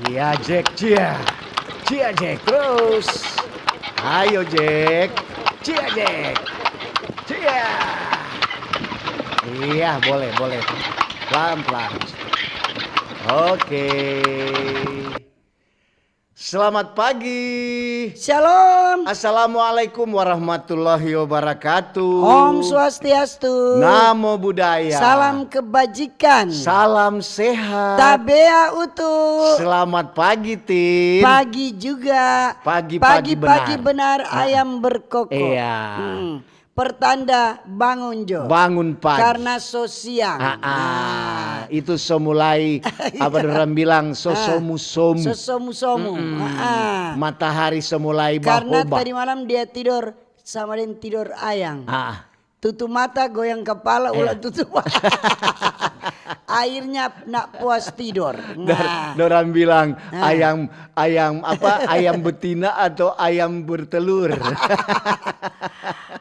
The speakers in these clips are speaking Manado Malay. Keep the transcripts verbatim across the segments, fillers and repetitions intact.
Iya, Jack, cia. Cia, Jack, terus. Ayo, Jack. Cia, Jack. Cia. Iya, boleh, boleh. Pelan-pelan. Oke. Selamat pagi. Shalom. Assalamualaikum warahmatullahi wabarakatuh. Om Swastiastu. Namo Buddhaya. Salam kebajikan. Salam sehat. Tabea utu. Selamat pagi, Tin. Pagi juga. Pagi-pagi Pagi-pagi benar. benar Nah. ayam berkokok. Iya. Hmm. Pertanda bangun jo. Bangun pagi. Karena so siang. Ah, ah. Nah. Itu so mulai, apa dorang bilang, so Ah. somu-somu. So somu-somu. Mm-mm. Ah, ah. Matahari so mulai Karena bahoba. tadi malam dia tidor sama deng tidor ayang. Ah. Tutu mata, goyang kepala, Iya. ulang tutu mata. Akhirnya nak puas tidor. Dor-, Nah. dorang bilang, Ah. ayam, ayam apa? Ayam betina atau ayam bertelur?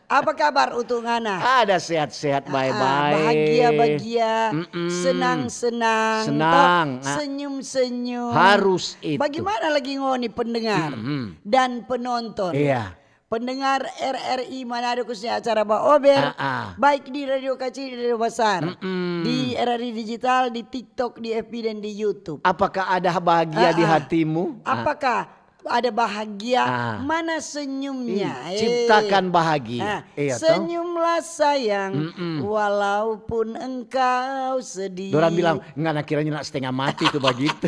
Apa kabar utu ngana? Ada sehat-sehat, Ah, ah, bae-bae. bahagia-bahagia, Mm-mm. senang-senang, Senang, toh, ah. senyum-senyum. Harus itu. Bagaimana lagi ngoni pendengar Mm-mm. dan penonton? Iya. Pendengar R R I Manado, khususnya acara Baober, Ah, ah. baik di Radio Kacil, di Radio Basar, Mm-mm. di R R I Digital, di TikTok, di F B, dan di YouTube. Apakah ada bahagia di Ah, ah. hatimu? Ah. Apakah ada bahagia? Ah. Mana senyumnya? Hmm, Eh. ciptakan bahagia. Ah, Iya, toh? senyumlah sayang, Mm-mm. walaupun engkau sedih. Dorang bilang, "Ngana kiranya nak setengah mati tu bagitu."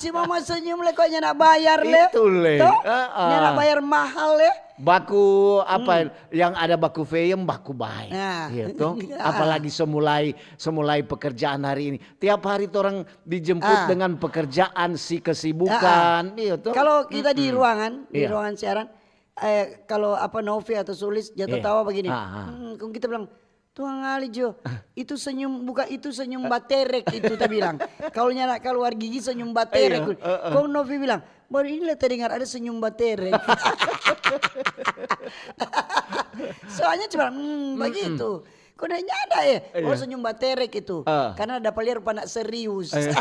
Cuma mau senyum le, kok nyanda bayar le. Itu le. Toh? Ah, ah. Nyanda bayar mahal le. Baku apa, Hmm. yang ada baku feyem, baku bae. Nah. Iya, toh? Ah. Apalagi semulai, semulai pekerjaan hari ini. Tiap hari torang dijemput Ah. dengan pekerjaan, si kesibukan, Ah, ah. iya toh? Kalau kita di Mm-mm. ruangan, di Iya. ruangan siaran, eh, kalau apa, Novi atau Sulis jatuh Iya. tawa begini, Ah, ah. hmm, kong kita bilang, "Tuang ali jo, itu senyum, bukan itu senyum baterek itu," ta bilang. "Kalau nyanda kaluar gigi, senyum baterek." Iya, eh, eh. Kong Novi bilang, "Baru inilah terdengar ada senyum baterek." Soalnya cuma, hmm, Mm-mm. begitu. Kong dia nyanda, eh. Oh, Iya. senyum baterek itu. Ah. Karena dapa lia rupa nak serius. Eh.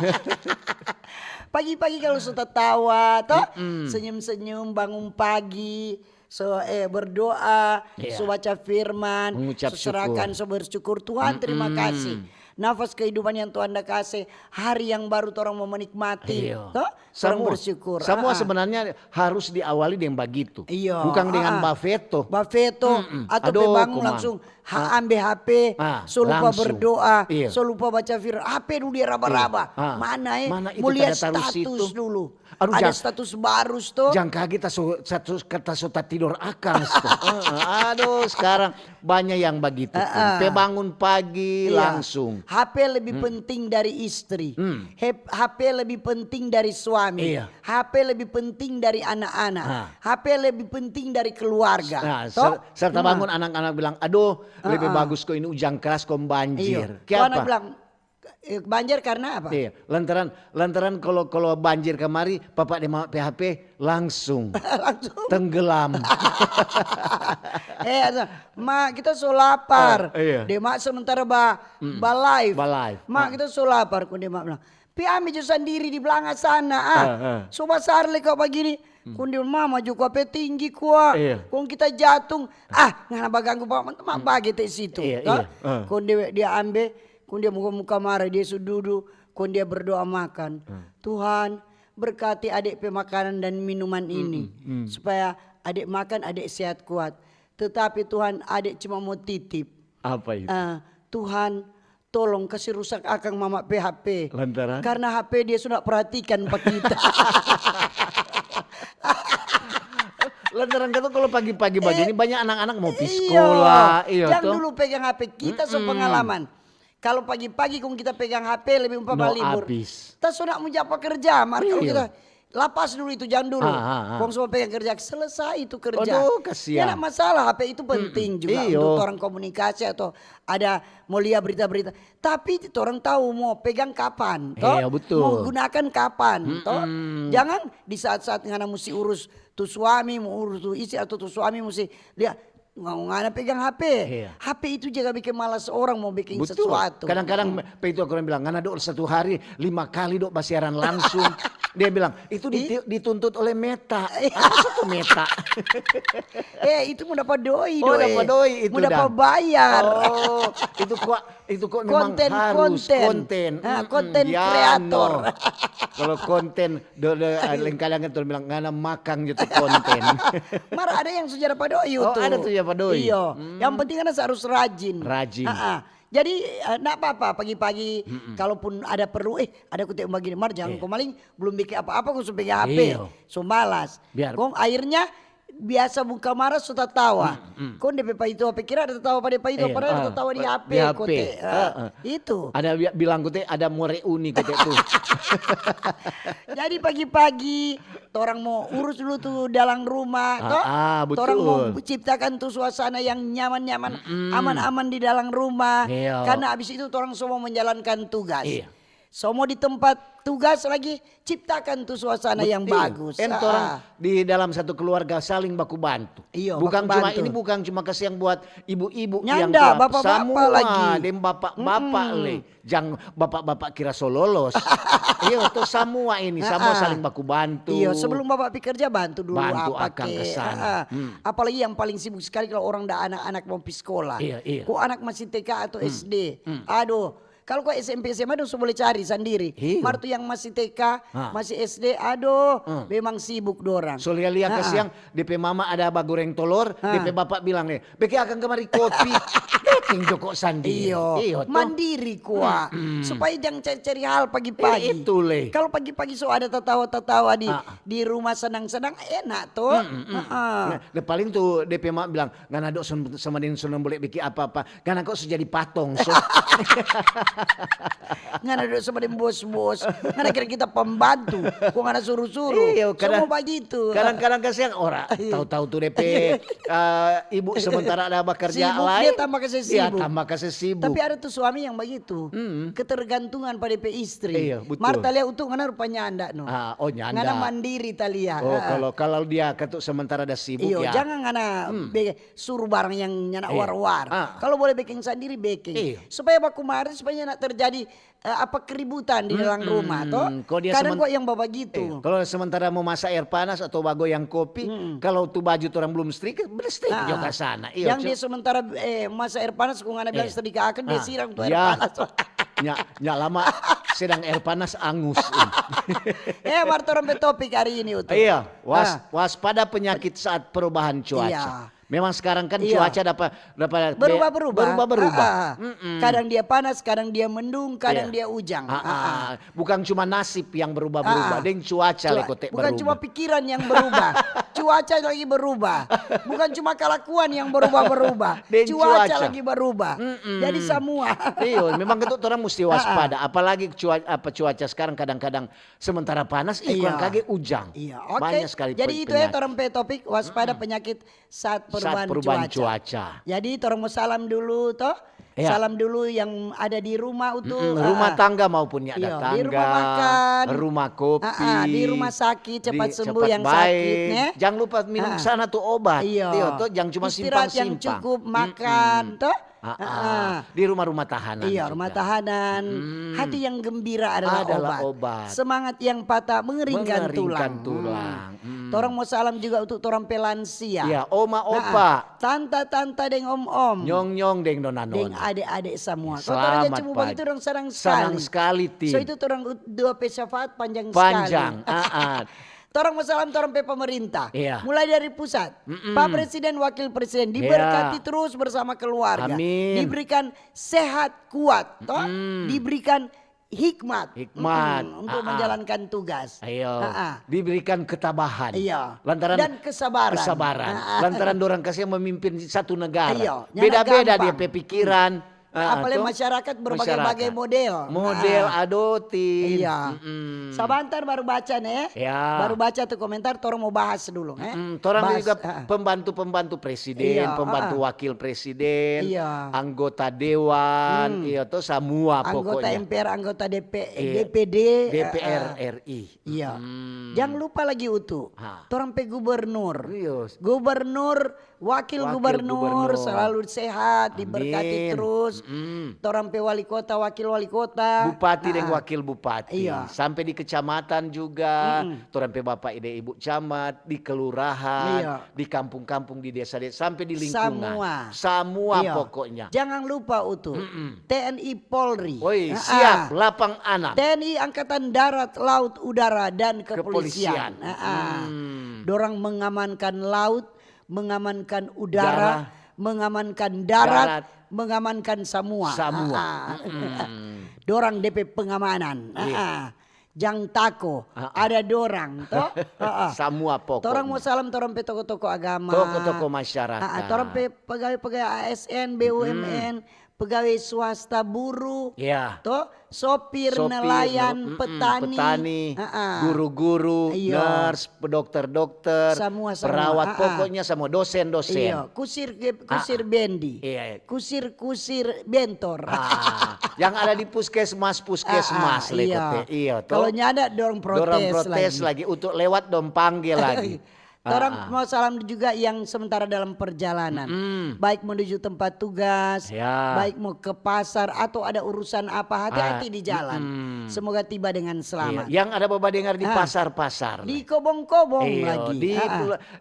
Pagi-pagi kalau so tatawa, toh, Mm-mm. senyum-senyum, bangun pagi, so, eh, berdoa, Iya. so baca firman, Mengucap so serahkan, syukur. so bersyukur. Tuhan, terima Mm-mm. kasih. Nafas kehidupan yang Tuhan da kase, hari yang baru torang mau menikmati, Iya. toh? Torang Samua, bersyukur. samua Ah, ah. sebenarnya harus diawali deng bagitu. Iya, Bukan dengan ah, ah. bafeto. Bafeto, Mm-mm. atau Aduh, pe bangun kumang. langsung, ha, Ah. ambe H P, Ah, so lupa langsung. berdoa, Iya. so lupa baca firman, H P dulu dia raba-raba. Iya. Ah. Mana, eh? Mana itu Mo lia kada taruh status situ? dulu. Aduh, Ada jang-, status barus to. jang kage ta so, ta so, ta so tatidor akang sto. Heeh, aduh, sekarang banya yang bagitu tu. Heeh. Pe bangun pagi Iya. langsung. H P lebih Hmm. penting dari istri. Hmm. Hep-, H P lebih penting dari suami. Iya. H P lebih penting dari anak-anak. Ah. H P lebih penting dari keluarga. Nah, To? ser-, serta Nah. bangun anak-anak bilang, "Aduh, lebe Heeh. bagus ko ini ujang keras kong banjir." Iyo. Kiapa? Ko anak bilang, eh, banjir karena apa? Iya, lantaran, lantaran kalo, kalo banjir kamari, papa deng mama pe H P langsung Langsung. tenggelam. Eh, ada, "Ma, kita so lapar." Oh, iya. Deng ma sementara ba, Mm-mm. ba live. Ba live. "Ma, Ah. kita so lapar," kong deng ma bilang, "Pi ambe jo sandiri di blanga sana, ah. Ah, ah. So basar le kau bagini." Hmm. Kong deng mama jo kua pe tinggi kua. Iya. Kong kita jatung. Ah, ngana baganggu pa ma, ma Hmm. bage te situ. Iya, To? iya. Ah. Kong dia, dia ambe, kong dia muka-muka mara, dia su dudu, kong dia berdoa makan. Hmm. "Tuhan, berkati adek pe makanan dan minuman ini, Mm-mm, mm. supaya adek makan, adek sehat kuat. Tetapi Tuhan, adek cuma mo titip." Apa itu? Ah, "Tuhan, tolong kasi rusak akang mama pe H P. Lantaran? Karena H P dia sudah perhatikan pa kita." Lantaran kata kalau pagi-pagi Iya. bagini banyak anak-anak mau pi Iyo. skola, iyo Jang to? dulu pegang H P, kita so Mm-mm. pengalaman. Kalau pagi-pagi kong kita pegang H P, lebih umpama No libur. abis. Ta so nak mo ja pa kerja, mar kalau Iyo. kita lapas dulu itu, jang dulu. Ah, ah, ah. Kong so pegang kerja, selesai itu kerja. Aduh, kasihan. Ya, ndak masalah, H P itu penting Mm-mm. juga Iyo. untuk orang komunikasi atau ada mo lia berita-berita. Tapi torang tahu mo pegang kapan, to? Iyo, betul. Mo gunakan kapan, to? Mm-mm. Jangan di saat-saat ngana musti urus tu suami, mo urus tu istri, atau tu suami musti lia, ngana pegang H P. Iya. H P itu jaga bikin malas orang mo bikin Betul. sesuatu. Kadang-kadang Mm. pe itu aku bilang, "Ngana do satu hari lima kali do basiaran langsung." Dia bilang, "Itu diti-, dituntut oleh Meta." Apa tuh Meta? Eh, itu mau dapat doi, Oh, doi. Dapat doi itu. Mau dapat bayar. Oh, itu kok, itu kok memang Konten, harus konten. Konten. Ah, Mm-mm, konten ya, kreator. No. Kalau konten, do, do, ah, lengkalangan tuh bilang, "Ngana makang gitu konten." Mar ada yang sudah dapat doi Oh, itu. Ada tuh ya, Pak Doi. Iyo. Yang penting kan harus rajin. Rajin. Ah, ah. Jadi eh, ndak apa-apa pagi-pagi kalaupun ada perlu, eh, ada kute bagini, Mar, jangan Iya. ko maling belum bikin apa-apa, kong su pegang H P, Iyo. su malas. Biar- Kong akhirnya biasa buka marah su tatawa. Kong depe paitua pikir ada tatawa pa dia paitua, Iya, padahal ada ah, tatawa di di H P, H P. kote. Ah, Ah, ah. Itu. Ada bi-, bilang kote, ada more uni kote tuh. Jadi pagi-pagi torang mo urus dulu tu dalang rumah, Ah, toh? ah, betul. Torang mo ciptakan tu suasana yang nyaman-nyaman, aman-aman di dalang rumah. Iya. Karena abis itu torang so mo menjalankan tugas. Iya. So mo di tempat tugas lagi, ciptakan tu suasana yang Betul. bagus. En Ah, torang ah. Di dalam satu keluarga saling baku bantu. Iyo, Bukan baku cuma bantu. Ini bukan cuma kasihan buat ibu-ibu yang Nyanda, tua, bapak-bapak samua lagi. Deng bapak-bapak le. Jang bapak-bapak kira so lolos. Iyo, tuh samua ini, samua saling baku bantu. Iyo, sebelum bapak pi kerja bantu dulu Bantu apa akang ke. ke sana. Ah, ah. Hmm. Apalagi yang paling sibuk sekali kalau orang da anak-anak mau pi sekolah. Iya, iya. Ko anak masih T K atau S D. Aduh, kalau ko S M P S M A dong su boleh cari sandiri. Iya. Mar tu yang masih T K, Ah. masih S D, aduh, memang sibuk dorang. So lia-lia Ah, ah. Kasiang, depe mama ada bagoreng tolor, Ah. depe bapak bilang deh, "Beke akang kamari kopi." Datang joko sandiri. Iyo, Iyo, tuh. mandiri kwa. Supaya jang cari-cari hal pagi-pagi. Eh, itu le. Kalau pagi-pagi so ada tatawa-tatawa di Ah. di rumah senang-senang, enak tuh. Heeh. Nah, nah, paling tuh depe mama bilang, "Ngana dok sama deng so boleh bikin apa-apa. Ngana kok so jadi patong so." Ngana dok sama deng bos-bos. Ngana kira kita pembantu. Kok ngana suruh-suruh. Iyo, kadang- Semua bagitu. Kadang-kadang kasiang orang tahu-tahu tuh depe eh, ibu sementara ada bekerja Sibuk, lain. Dia tambah kasih Iya, sibuk. Tambah kasih sibuk. Tapi ada tuh suami yang begitu. Ketergantungan pada depe istri. Iya, betul. Mar talia untuk ngana rupanya anda no. Ah, oh, nyanda. Ngana mandiri talia. Oh, Ah. kalau kalau dia ketuk sementara ada sibuk Iyo, ya. Jangan ngana be- suruh barang yang nyana Iya. war-war. Ah. Kalau boleh bikin sendiri bikin. Iya. Supaya baku mari supaya nak terjadi eh, apa keributan di dalam rumah toh. Kalau dia Kadang semen- kok yang bawa gitu. Iya, kalau sementara mau masak air panas atau bagoyang kopi, kalau tu baju tu orang belum setrika, bener setrika Ah, juga sana. Iyo, yang cu- dia sementara eh, masa air panas kok ngana bilang Iya. setrika akan dia Ah, siram tu air ya. panas. Nya, nya lama sedang air panas angus. Eh, mar torang pe topik hari ini, Utu. Iya, was, Ah. waspada penyakit saat perubahan cuaca. Iya. Memang sekarang kan Iya. Cuaca dapat dapat Berubah-berubah. Berubah-berubah. Ah, ah. Kadang dia panas, kadang dia mendung, kadang Iya. dia ujang. Ah, Ah, ah. ah. Bukan cuma nasib yang berubah-berubah, Ah, ah. deng cuaca Cua- le kote Bukan berubah. cuma pikiran yang berubah, cuaca lagi berubah. Bukan cuma kelakuan yang berubah-berubah, Deng cuaca cuaca. Lagi berubah. Mm-mm. Jadi semua. Iyo, memang itu orang mesti waspada. Apalagi cuaca, apa cuaca sekarang kadang-kadang sementara panas, ih, kurang Iya. kage ujang. Iya, oke. Banyak sekali Jadi pe- itu ya penyakit. Torang pe topik waspada penyakit saat perubahan, Saat perubahan cuaca. cuaca. Jadi torang mau salam dulu toh. Iya. Salam dulu yang ada di rumah, Utu. Mm-mm, rumah Ah, ah. tangga maupun ya ada Iya, tangga, di rumah makan. Rumah kopi, Ah, ah, di rumah sakit, cepat di- sembuh cepat yang baik. Sakit, ne? Jangan lupa minum Ah. sana tuh obat. Iya. Iya, tuh, jangan cuma Istirahat yang simpang-simpang. Cukup, Mm-mm. Makan, toh? Ah, Ah, ah. ah. Di rumah-rumah tahanan Iya, juga. Rumah tahanan. Hmm. Hati yang gembira adalah, Adalah obat. obat. Semangat yang patah mengeringkan, Mengeringkan tulang. tulang. Hmm. Hmm. Torang mau salam juga untuk torang pe lansia. Ya, oma, Nah, opa. Tanta-tanta deng om-om. Nyong-nyong deng nona-nona. Deng ade-ade semua. Kalau Selamat torang cuma pagi. Begitu orang senang sekali. Senang sekali, Tin. So itu orang dua pe syafaat panjang, Panjang. Sekali. Ah, ah. Torang mau salam torang pe pemerintah. Iya. Mulai dari pusat. Mm-mm. Pak Presiden, Wakil Presiden Iya. Diberkati terus bersama keluarga. Amin. Diberikan sehat kuat, toh? Mm-mm. Diberikan hikmat, Hikmat. Mm-mm, untuk Ah, ah. Menjalankan tugas. Ayo, Ah, ah. Diberikan ketabahan. Iya. Lantaran Dan kesabaran. Kesabaran. Ah, ah. Lantaran dorang kasih memimpin satu negara. Iya, nyanda Beda-beda gampang. Dia pe pikiran. Ah, Apalagi tuh. Masyarakat berbagai-bagai Masyarakat. Model. Model Ah. adotin. Iya. Mm-mm. Sabantar baru baca ne. Ya. Baru baca tuh komentar, torang mau bahas dulu. Eh. Mm, torang Bahas, juga ah. Pembantu-pembantu presiden, Iya, pembantu ah. Wakil presiden, Iya. Anggota dewan, Hmm. Iya, tuh semua Anggota pokoknya. M P R, anggota D P, Iya. D P D, D P R eh, eh. R I. Iya. Hmm. Jangan lupa lagi, Utu. Ha. Torang pe gubernur. Iya. Gubernur, wakil, Wakil gubernur, gubernur. Selalu sehat, diberkati Amin. Terus. Mm. Torang pe wali kota, wakil wali kota. Bupati deng wakil bupati. Iya. Sampe di kecamatan juga. Mm-mm. Torang pe bapak deng ibu camat, di kelurahan, iya, di kampung-kampung, di desa-desa, sampe di lingkungan. Samua. Samua pokoknya. Jangan lupa, Utu. Mm-mm. T N I Polri. Oi, siap, lapang anam. T N I Angkatan Darat, Laut, Udara, dan Kepolisian. Kepolisian. Ah, ah. Hmm. Dorang mengamankan laut, mengamankan udara, mengamankan darat, mengamankan samua. Samua. Ah, ah. Mm-mm. Dorang depe pengamanan. Iya. Ah, ah. Jang tako, ada dorang, to? Ah, ah. Samua pokoknya. Torang mo salam torang pe toko-toko agama. Toko-toko masyarakat. Ah, ah, torang pe pegawai-pegawai A S N, B U M N, pegawai swasta, buruh, to? Sopir, nelayan, petani, petani, ah, ah, guru-guru, nurse, dokter-dokter, samua, samua, perawat, ah, ah, pokoknya samua, dosen-dosen. Iyo, kusir, kusir bendi. Iya. Kusir-kusir bentor. Ah, yang ada di puskesmas, puskesmas, ah, ah, leko te. Iyo, to. Kalau nyanda, dorang protes lagi. Dorang protes lagi, untuk lewat dong panggil lagi. Torang mo salam juga yang sementara dalam perjalanan. Mm-mm. Baik menuju tempat tugas, baik mo ke pasar, atau ada urusan apa, hati-hati di jalan. Mm-mm. Semoga tiba dengan selamat. Iya, yang ada babadengar di pasar-pasar. Di kobong-kobong lagi.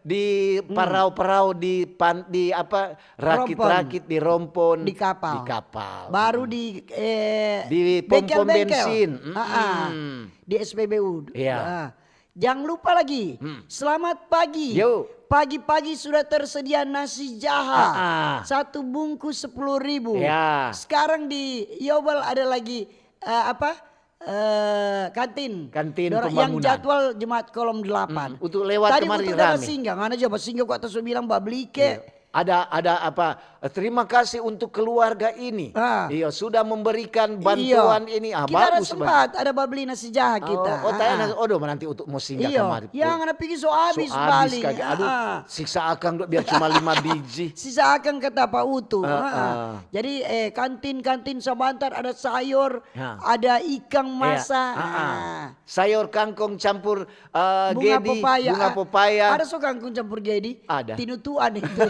Di parau-parau, di pan-, di apa, rakit-rakit, di rompon, di kapal. Di kapal. Baru di, eh, bengkel-bengkel. Di pom-pom bensin. Ah, ah. Mm-mm. Di S P B U. Iya. Ah. Jang lupa lagi, selamat pagi. Yo. Pagi-pagi sudah tersedia nasi jaha. Ah, ah. Satu bungkus sepuluh ribu. Ya. Sekarang di Yobel ada lagi, eh, apa? Eh, kantin. Kantin pembangunan. Yang jadwal Jumat kolom delapan. Mm, untuk lewat kemari rame. Tadi untuk singgah, ngana jo basinggah kwa, ta so bilang babli ke. Iya. Ada, ada apa, terima kasih untuk keluarga ini. Ah. Iya, sudah memberikan bantuan ini. Ah, bagus. Kita ada sempat, ada babli nasi jaha kita. Oh, oh, tanya nasi, aduh, nanti untuk mo singgah kemari. Yang ada pigi so abis bali. Aduh, siksa akang dok, biar cuma lima biji. Siksa akang kata Pak Utu. Ah, ah. Jadi, eh, kantin-kantin sabantar ada sayur, ada ikang masa. Iya. Ah, ah. Sayur kangkong campur, eh, gedi, bunga pepaya. Ada so kangkong campur gedi? Ada. Tinutuan itu.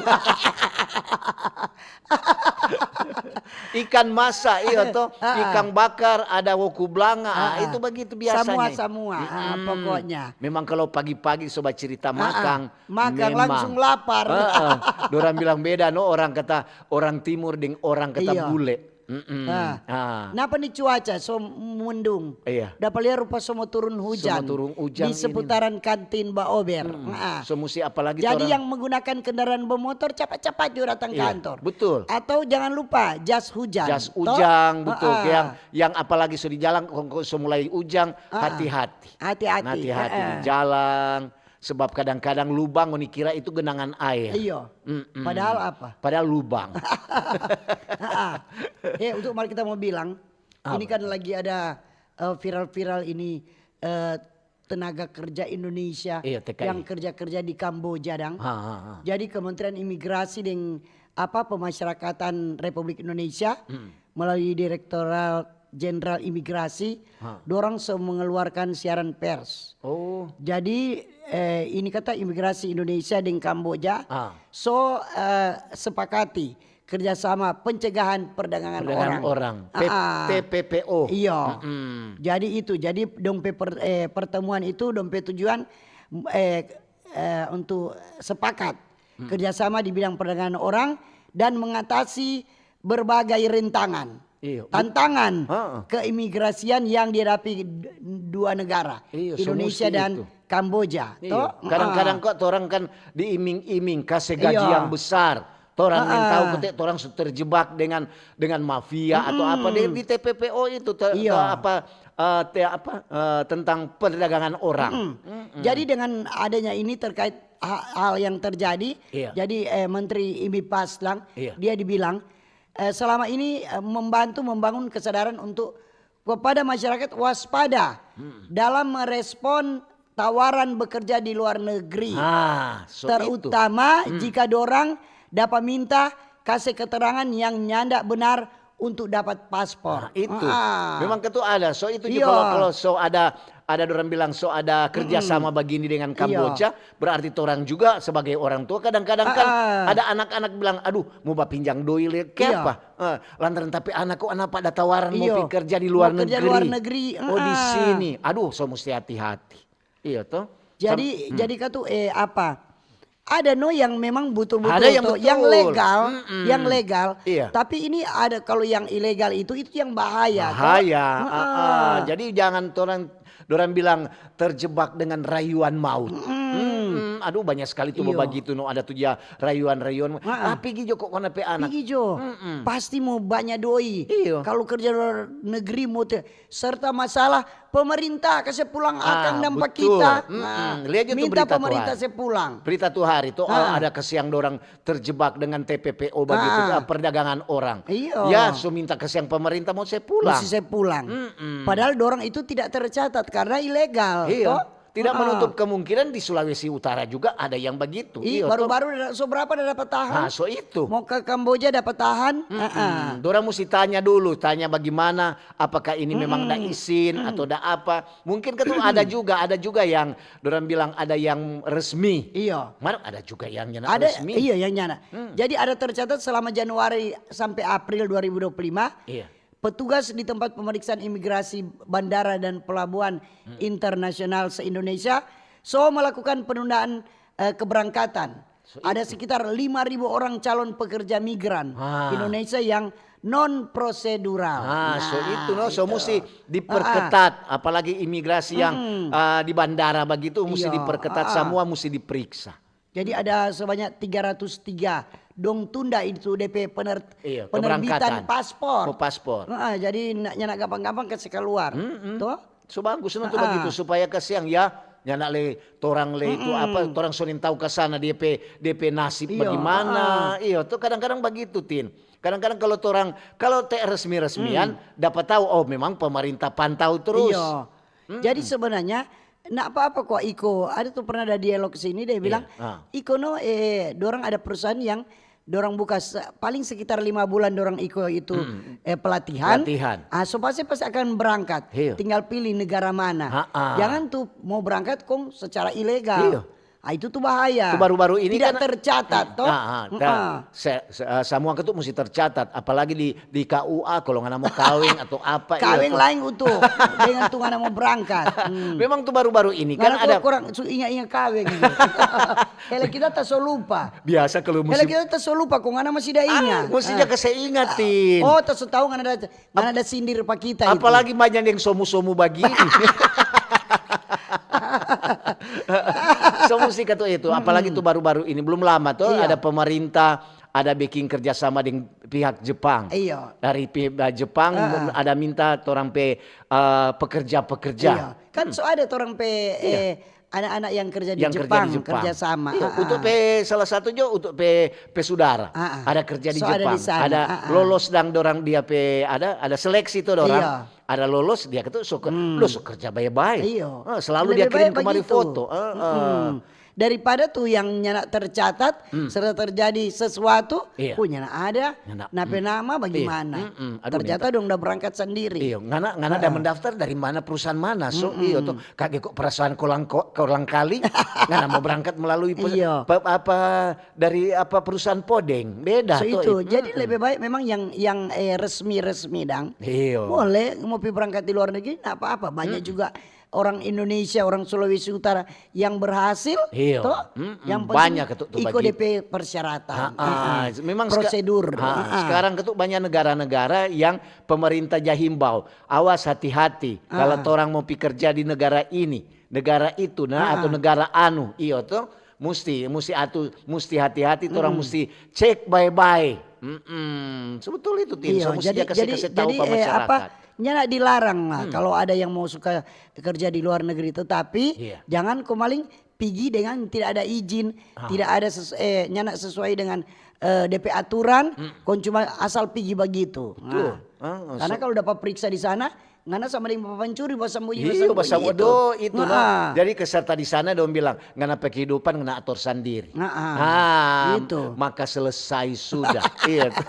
Ikan masa, iyo to. Ah, ah. Ikang bakar, ada woku blanga. Ah, itu begitu biasanya. Samua, samua. Ah, pokoknya. Memang kalau pagi-pagi so bacerita makang, makang memang langsung lapar. Ah, ah. Dorang bilang beda no, orang kata, orang timur deng orang kata bule. Mm-mm. Nah, napa ni cuaca so mendung? Iya. Dapa lia rupa so mo turun hujan. So mo turun hujan di seputaran kantin Baober. Mm-mm. So musti apalagi. Jadi torang yang menggunakan kendaraan bermotor capat-capat jo datang kantor. Iya, betul. Atau jangan lupa jas hujan. Jas hujan, betul. Yang, yang apalagi so di jalan, kong so mulai hujan, hati-hati. Hati-hati. Hati-hati di jalan. Sebab kadang-kadang lubang ngoni kira itu genangan air. Iyo. Mm-mm. Padahal apa? Padahal lubang. Ah, ah. Eh, untuk mari kita mo bilang, ini kan lagi ada, eh, viral-viral ini, eh, tenaga kerja Indonesia yang kerja-kerja di Kamboja, dang. Ha, ha, ha. Jadi Kementerian Imigrasi deng apa, Pemasyarakatan Republik Indonesia melalui Direktorat Jenderal Imigrasi, dorang so mengeluarkan siaran pers. Oh. Jadi, eh, ini kata Imigrasi Indonesia deng Kamboja so, eh, sepakati kerjasama pencegahan perdagangan orang. Perdagangan orang. P-, ah, ah. P P P O. Iyo. Mm-mm. Jadi itu, jadi dong pe per-, eh, pertemuan itu dong pe tujuan, eh, eh, untuk sepakat kerjasama di bidang perdagangan orang dan mengatasi berbagai rintangan, tantangan keimigrasian yang dihadapi d-, dua negara, Indonesia dan Kamboja. Iyo, so musti itu. Iyo. Kadang-kadang kok torang kan diiming-iming, kase gaji yang besar. Torang nintau kote torang su terjebak dengan, dengan mafia atau apa. Di, di T P P O itu, te-, te-, apa, eh, te-, apa, eh, tentang perdagangan orang. Mm-mm. Jadi dengan adanya ini terkait ha-, hal yang terjadi, jadi, eh, Menteri Imi Paslang, dia dibilang, eh, selama ini, eh, membantu membangun kesadaran untuk kepada masyarakat waspada dalam merespon tawaran bekerja di luar negeri. Ah, so itu. Terutama jika dorang dapa minta kase keterangan yang nyanda benar untuk dapat paspor. Nah, itu. Ah. Memang ketu ada. So itu juga kalau, kalau so ada, ada dorang bilang so ada kerja sama bagini dengan Kamboja, berarti torang juga sebagai orang tua kadang-kadang kan ada anak-anak bilang, "Aduh, mo bapinjang doi le, ke apa?" Eh, lantaran tapi anak ko anapa ada tawaran mo pi kerja di luar negeri. Oh, di sini. Aduh, so musti hati-hati. Iyo to. Jadi, jadi katu, eh, apa? Ada no yang memang butul-butul yang legal, yang legal. Iya. Tapi ini ada kalau yang ilegal itu, itu yang bahaya. Bahaya. Jadi jangan orang orang bilang terjebak dengan rayuan maut. Aduh, banyak sekali tuh begitu no, ada tuh ya rayuan-rayuan. Ah, pigi jo kok kona pe anak. Pigi jo. Pasti mau banyak doi. Iyo. Kalau kerja luar negeri mau te, serta masalah pemerintah kase pulang akang dan pa kita. Nah, minta pemerintah se pulang. Berita tu hari tu, oh, ada kasiang dorang terjebak dengan T P P O bagitu, ah, perdagangan orang. Iyo. Ya, so minta kasiang pemerintah mau se pulang. Musti se pulang. Padahal dorang itu tidak tercatat karena ilegal. Iyo. Tidak menutup kemungkinan di Sulawesi Utara juga ada yang bagitu. Iyo, baru-baru so berapa ada dapat tahan? Nah, so itu. Mau ke Kamboja dapat tahan? Dorang musti tanya dulu, tanya bagaimana, apakah ini memang da izin atau da apa. Mungkin kan tuh ada juga, ada juga yang dorang bilang ada yang resmi. Iya. Mar ada juga yang nyana resmi. Iya, yang nyana. Jadi ada tercatat selama Januari sampai April dua ribu dua puluh lima, petugas di tempat pemeriksaan imigrasi bandara dan pelabuhan internasional se-Indonesia so melakukan penundaan, eh, keberangkatan. Ada sekitar lima ribu orang calon pekerja migran Indonesia yang non prosedural. Nah, so itu no, so musti diperketat, apalagi imigrasi yang, eh, di bandara bagitu musti diperketat, semua musti diperiksa. Jadi ada sebanyak tiga ratus tiga dong tunda itu depe pener-, penerbitan paspor. Paspor. Heeh, jadi nyanda gampang-gampang kase kaluar. Toh? So bagus no tu bagitu supaya kasiang ya, nyanda le torang le itu apa, torang so nintau ka sana dia pe, dia pe nasib bagimana. Iyo, tu kadang-kadang bagitu, Tin. Kadang-kadang kalau torang, kalau te resmi-resmian, dapa tau, oh, memang pemerintah pantau terus. Iyo. Jadi sebenarnya nda apa-apa kwa iko. Ada tu pernah ada dialog sini, dia bilang, "Iko no, eh, dorang ada perusahaan yang dorang buka se-, paling sekitar lima bulan dorang iko itu, eh, pelatihan. Pelatihan. Ah, so pasti, pasti akan berangkat. Iyo. Tinggal pilih negara mana. Jangan tu mau berangkat kong secara ilegal." Iyo. Ah, itu tu bahaya. Tu baru-baru ini tidak tercatat, toh? Ah, ah, se-, se-, eh, samua itu musti tercatat, apalagi di, di K U A kalau ngana mau kaweng atau apa. Kaweng lain itu, dengan tu ngana mau berangkat. Memang tu baru-baru ini kan ada kurang su inga-inga kaweng. Hele kita ta so lupa. Biasa kalau musim. Hele kita ta so lupa, kong ngana masih da inga. Ah, musti ja kase ingatin. Oh, ta so tau ngana da, ngana da sindir pa kita itu. Apalagi banyak yang somu-somu bagini. Somu sih katu itu, apalagi tu baru-baru ini, belum lama tuh ada pemerintah, ada bikin kerjasama dengan pihak Jepang. Iyo. Dari pihak Jepang ada minta torang pe, eh, pekerja-pekerja. Iyo. Kan so ada torang pe, eh, anak-anak yang kerja di Jepang, kerja sama. Iya, untuk pe salah satu jo, untuk pe, pe sudara. Ada kerja di Jepang. Ada lolos dang dorang dia pe, ada, ada seleksi tuh dorang. Ada lolos, dia itu so ke-, lo so kerja bae-bae. Iyo. Ah, selalu dia kirim kemari foto. Daripada tu yang nyanda tercatat, serta terjadi sesuatu, oh, nyanda ada, na pe nama bagimana? Ternyata dong da berangkat sandiri. Iyo, ngana, ngana da mendaftar dari mana, perusahaan mana? So, iyo tuh, kage kok perasaan kolang ko-, kolang kaling, ngana mau berangkat melalui pe-, pe-, apa, dari apa, perusahaan podeng. Beda tuh itu. Jadi lebe bae memang yang, yang, eh, resmi-resmi dang. Iyo. Boleh mau pi berangkat di luar negeri, nda apa-apa. Banyak juga orang Indonesia, orang Sulawesi Utara yang berhasil, toh? Yang penting banyak itu tuh iko depe persyaratan. Memang prosedur. Sekarang itu banyak negara-negara yang pemerintah ja himbau, "Awas, hati-hati, kalau torang mau pi kerja di negara ini, negara itu, nah, atau negara anu, iyo tuh, musti, musti atu, musti hati-hati, torang musti cek bae-bae." Sebetul itu, Tin. Iyo, so musti jadi, ja kase, jadi, kase tahu pa masyarakat. Nyanda dilarang lah kalau ada yang mau suka kerja di luar negeri, tetapi jangan ko maling pigi dengan tidak ada izin, tidak ada ses-, eh, nyanda sesuai dengan, eh, depe aturan, kong cuma asal pigi bagitu. Betul. Karena kalau dapa periksa di sana, Ngana sama deng papancuri, basambunyi, Iyo, basambunyi itu. Itu, no. Haa. Jadi keserta di sana dong bilang, "Ngana pe kehidupan ngana ator sandiri." Haa, Ah, itu. Maka selesai sudah. Iya, to.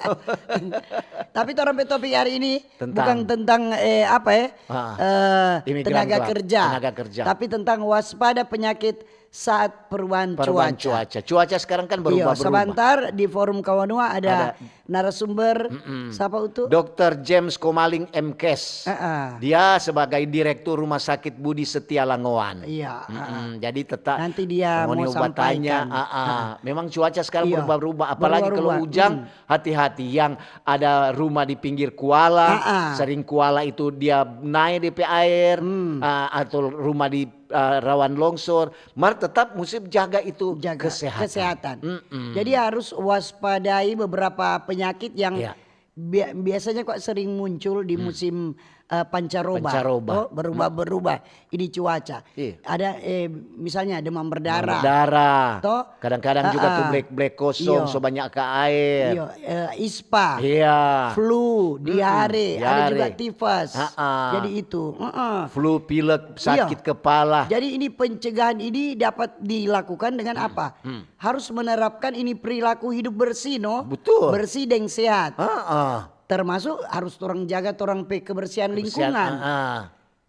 Tapi torang pe topik hari ini Tentang. Bukan tentang, eh, apa ya? Ah, Eh, imigran tenaga kelak. Kerja. Tenaga kerja. Tapi tentang waspada penyakit saat perubahan, Perubahan cuaca. Cuaca. Cuaca sekarang kan Iyo, berubah-berubah. Sebentar di forum Kawanua ada, narasumber, siapa itu? Dokter James Komaling, M Kes. Ah, ah. Dia sebagai direktur Rumah Sakit Budi Setia Langoan. Iya, ah, ah. Mm-mm. Jadi tetap Nanti dia mau sampaikan. Ah, ah. Memang cuaca sekarang Iya. berubah-ubah, apalagi kalau Berubah-ubah. hujan, hati-hati yang ada rumah di pinggir kuala, Ah, ah. sering kuala itu dia naik D P air, ah, atau rumah di ah, rawan longsor, mar tetap musim jaga itu Jaga kesehatan. kesehatan. Mm-mm. Jadi harus waspadai beberapa penyakit yang Iya. bia- biasanya kok sering muncul di musim eh, pancaroba, Pancaroba. Oh, berubah-berubah ini cuaca. Iya. Ada eh, misalnya demam berdarah. Darah. Toh? Kadang-kadang juga Ah, tuh ah. black black kosong, Iya. so banyak ke air. Iya, eh, ispa, Iya. flu, diare, ada diare. Juga tifus. Ah, ah. Jadi itu. Heeh. Flu, pilek, sakit Iya. kepala. Jadi ini pencegahan ini dapat dilakukan dengan apa? Harus menerapkan ini perilaku hidup bersih, no? Betul. Bersih deng sehat. Ah, ah. Termasuk harus torang jaga torang pe kebersihan Kebersihan, lingkungan. Ah, ah.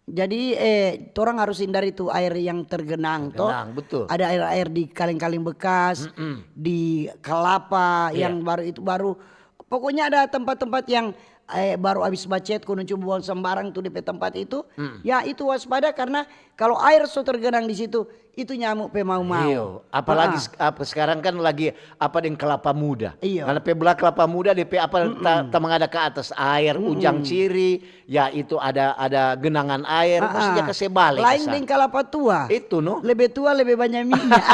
Jadi eh torang harus hindari tu air yang tergenang, toh. Tergenang, betul. Ada air-air di kaleng-kaleng bekas, di kelapa yang baru itu baru. Pokoknya ada tempat-tempat yang eh, baru habis bacet, kong coba buang sembarang tu di pe tempat itu. Ya itu waspada karena kalau air so tergenang di situ, itu nyamuk pe mau-mau. Iyo, apalagi Ah. sek- apa sekarang kan lagi apa deng kelapa muda. Iyo. Karena pe bela kelapa muda D P apa ta, ta mengada ke atas air, ujang ciri, ya itu ada ada genangan air, Ah, maksudnya ah. kase bale Lain kasar. Deng kelapa tua. Itu no. Lebih tua, lebih banyak minyak.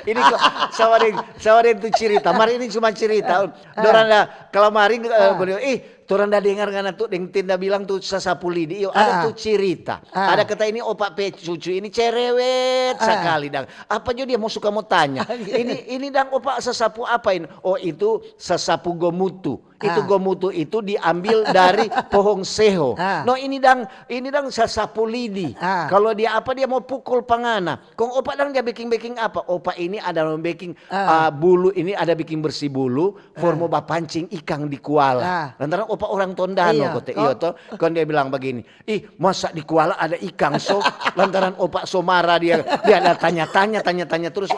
Ini kok sama deng sama deng tu cerita. Mar ini cuma cerita. Dorang da kalau maring eh, gua bilang, ih, torang da dengar ngana tu deng Tinda bilang tu sasapu lidi. Iyo, ada Ah. tu cerita. Ah. Ada kata ini opa pe cucu ini cerewet Ah. sekali dang. Apa jo dia mau suka mau tanya? Ini ini dang opa sasapu apa ini? Oh itu sasapu gomutu. Itu Ah. gomutu itu diambil dari pohong seho. Ah. No ini dang ini dang sasapu lidi. Ah. Kalau dia apa dia mau pukul pa ngana. Kong opa dang dia beking-beking apa? Opa ini ada mau beking Ah. ah, bulu ini ada beking bersih bulu, for mo bapancing ikang di kuala. Ah. Lantaran opa orang Tondano Iya, kote, toh. iyo toh. Kan dia bilang begini, "Ih, masa di kuala ada ikang so?" Lantaran opa so marah dia, dia ada tanya-tanya, tanya-tanya terus.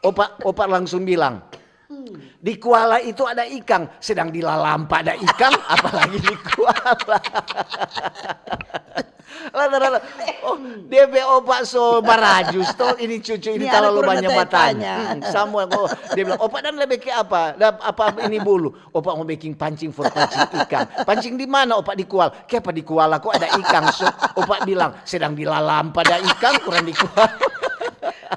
Opa, opa langsung bilang, "Di kuala itu ada ikang, sedang di lalampa ada ikang, apalagi di kuala." Lantaran, oh, dia pe opa so barajus toh, ini cucu ini Ini anak talalu kurang banyak tanya-tanya. Batanya. Hmm, sama kok. Dia bilang, "Opa dan lebih ke apa? Da, apa ini bulu?" "Opa mau bikin pancing for pancing ikang." "Pancing di mana opa?" "Di kual." "Kiapa di kuala kok ada ikang?" So, opa bilang, "Sedang di lalampa ada ikang, kurang di kual."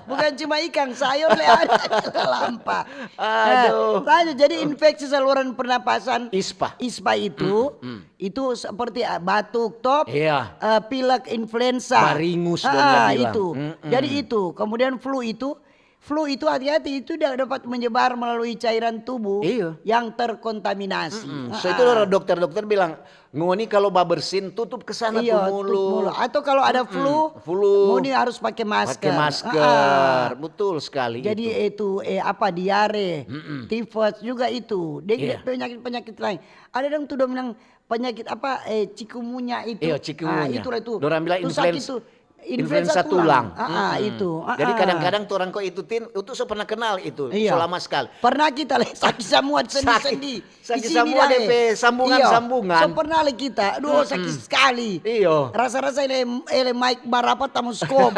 Bukan cuma ikang, sayur le ada di lalampa. Aduh. Nah, lanjut, jadi infeksi saluran pernapasan Ispa. ispa itu, itu seperti ah, batuk, top, Iya. eh, pilek, influenza. Baringus dong Ah, dia bilang. Itu. Jadi itu. Kemudian flu itu, flu itu hati-hati itu da- dapat menyebar melalui cairan tubuh Iya. yang terkontaminasi. Hmm, so itu orang dokter-dokter bilang, "Ngoni kalau babersin tutup ke sana Iya, tuh mulu." tutup mulu. Atau kalau ada flu, Flu. ngoni harus pakai masker. Pakai masker, betul sekali Jadi itu. Itu eh, apa, diare, tifus juga itu. Dia Iya. Penyakit-penyakit lain. Ada dong tuh dong bilang penyakit apa eh cikungunya itu. Iya, cikungunya. Ah, itulah itu. Dorang bilang Itu sakit influenza- tuh. influenza tulang. Ah, ah, Mm-mm. Itu. Ah, Jadi ah. Kadang-kadang tu orang kok itu tin, itu so pernah kenal itu, Iya. so lama sekali. Pernah kita le sakit semua sendi-sendi. Sakit Di semua dang, depe eh. sambungan-sambungan. Iyo. So pernah le kita, aduh sakit sekali. Iyo. Rasa-rasa ele ele mic barapat tamu skop.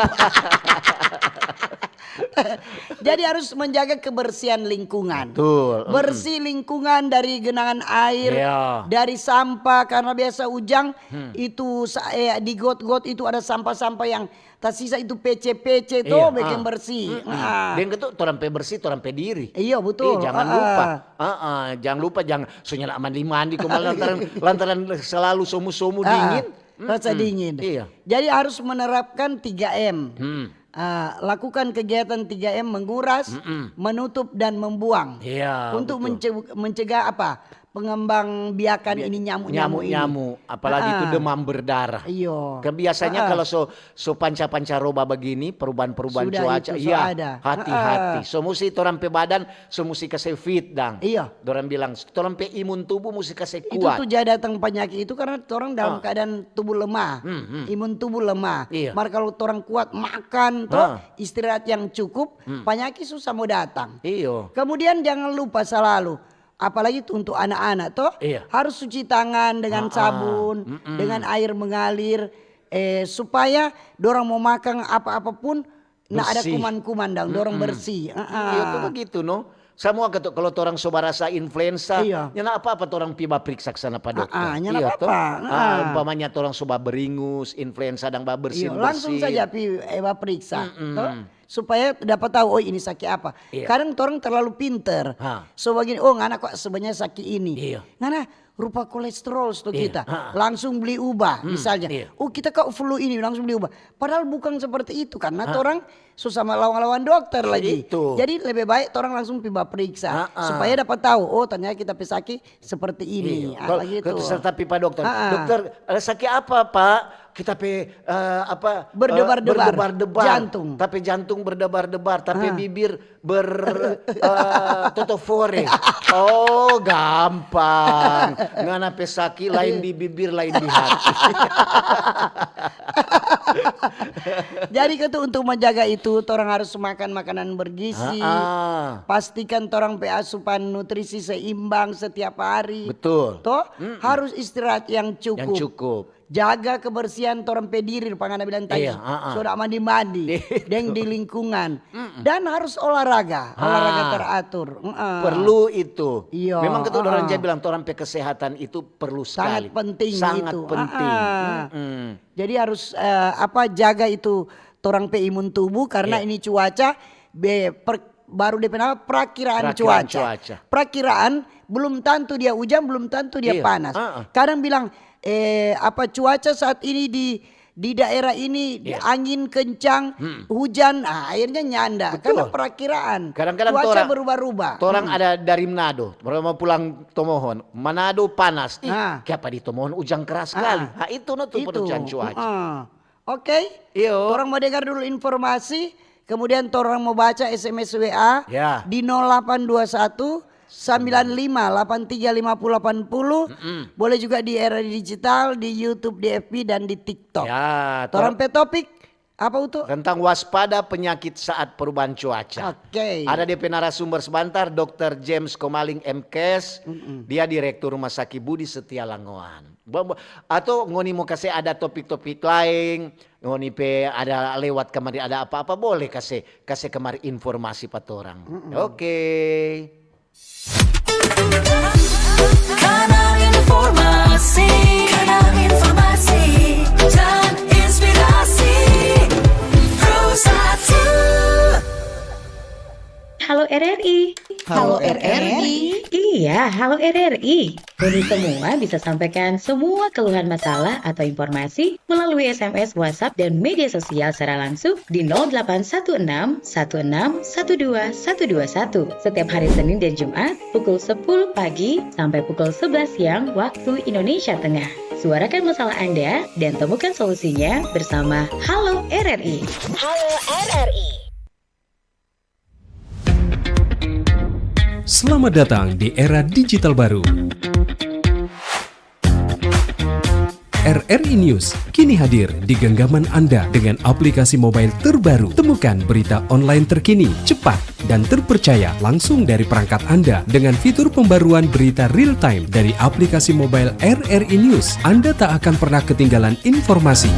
Jadi harus menjaga kebersihan lingkungan. Betul. Bersih lingkungan dari genangan air, Iya. dari sampah karena biasa ujang itu sa- eh, di got-got itu ada sampah-sampah yang tasisa itu pece-pece tuh Iya. bikin Ah. bersih. Mm-mm. Ah. Deng itu torang pe bersih, torang pe diri. Iya, betul. Eh, jangan Ah, lupa. ah. Ah, ah, jangan lupa, jangan soalnya nak mandi-mandi kok malah lantaran lantaran selalu somu-somu Ah, dingin. Rasa dingin. Iya. Jadi harus menerapkan tiga M. Hmm. Ah, lakukan kegiatan tiga M, menguras, Mm-mm. menutup dan membuang. Iya, Untuk betul. mence- mencegah apa? pengembang biakan ini, nyamuk-nyamuk ini. Nyamuk-nyamuk, apalagi itu demam berdarah. Iyo. Kan biasanya kalau so, so panca-panca roba begini, perubahan-perubahan cuaca, iya, hati-hati. So musti torang pe badan, so musti kase fit dang. Iyo. Dorang bilang, torang pe imun tubuh musti kase kuat. Itu tu ja datang panyaki itu karena torang dalam keadaan tubuh lemah. Imun tubuh lemah. Iya. Mar kalau torang kuat makan, to, istirahat yang cukup, panyaki susah mo datang. Iyo. Kemudian jangan lupa salalu, apalagi tu untuk anak-anak to, harus cuci tangan dengan sabun, dengan air mengalir, eh, supaya dorang mo makang apa-apa pun, nda ada kuman-kuman dang, dorang bersih. Iya, tu begitu, no. Samua kalo torang so barasa influensa, nyanda apa-apa torang pi bapriksa ka sana pa dokter. Nyanda apa-apa. Umpamanya torang so baberingus, influensa dang babersi-bersi. Langsung saja pi, eh, bapriksa, to? Supaya dapa tau, oh, ini saki apa. Kadang torang terlalu pinter. So bagini, oh, ngana kwa sebenarnya saki ini. Ngana rupa kolesterol sto kita. Langsung bli uba, misalnya. Oh, kita kwa flu ini, langsung bli uba. Padahal bukang seperti itu, karena torang so sama lawan-lawan dokter lagi. Jadi lebe bae torang langsung pi bapriksa, supaya dapa tau, oh, ternyata kita pe saki seperti ini. Iyo. Kalo, kalo terserah tapi pa dokter. Dokter, ada saki apa, Pak? Kita pe, eh, apa, eh, berdebar-debar. Jantung. Tapi jantung berdebar-debar, tapi bibir ber, eh, totofore. Oh, gampang. Ngana pe saki lain di bibir, lain di hati. Jadi, katu untuk menjaga itu, torang harus makan makanan bergizi. Pastikan torang pe asupan nutrisi seimbang setiap hari. Betul. To, harus istirahat yang cukup. Jaga kebersihan torang pe diri, rupa ngana bilang tadi. So da mandi-mandi deng di lingkungan. Dan harus olahraga, olahraga teratur. Perlu itu. Iyo. Memang katu orang ja bilang, torang pe kesehatan itu perlu sekali. Sangat penting itu. Jadi harus, eh, apa, jaga itu torang pe imun tubuh karena ini cuaca be-, per-, baru depe nama perakiraan cuaca. Perakiraan, belum tantu dia ujan, belum tantu dia panas. Kadang bilang, eh, apa, cuaca saat ini di, di daerah ini angin kencang, hujan, ah, akhirnya nyanda. Karena perakiraan cuaca berubah-ubah. Torang ada dari Manado, baru mau pulang Tomohon. Manado panas. Ih, kiapa di Tomohon ujan keras sekali. Ha, itu no tu perubahan cuaca. Oke. Iyo. Torang mo dengar dulu informasi, kemudian torang mo baca S M S W A di nol delapan dua satu, sembilan lima delapan tiga lima puluh delapan puluh. Boleh juga di era digital, di YouTube, di F B, dan di TikTok. Ya, torang pe topik apa, Uto? Tentang waspada penyakit saat perubahan cuaca. Oke. Ada depe narasumber sebentar, Dokter James Komaling, M Kes. Dia Direktur Rumah Sakit Budi Setia Langoan. Bo-, bo-, atau ngoni mo kase ada topik-topik laeng, ngoni pe ada lewat kamari ada apa-apa, boleh kase, kase kamari informasi pa torang. Oke. Kanal informasi, kanal informasi, dan inspirasi. Pro satu. Halo R R I. Halo R R I. Iya, halo R R I. Ngoni semua bisa sampaikan semua keluhan, masalah, atau informasi melalui S M S, WhatsApp, dan media sosial secara langsung di nol delapan satu enam satu enam satu dua satu dua satu setiap hari Senin dan Jumat pukul sepuluh pagi sampai pukul sebelas siang waktu Indonesia Tengah. Suarakan masalah Anda dan temukan solusinya bersama Halo R R I. Halo R R I. Selamat datang di era digital baru. R R I News kini hadir di genggaman Anda dengan aplikasi mobile terbaru. Temukan berita online terkini, cepat, dan terpercaya langsung dari perangkat Anda dengan fitur pembaruan berita real time dari aplikasi mobile R R I News. Anda tak akan pernah ketinggalan informasi.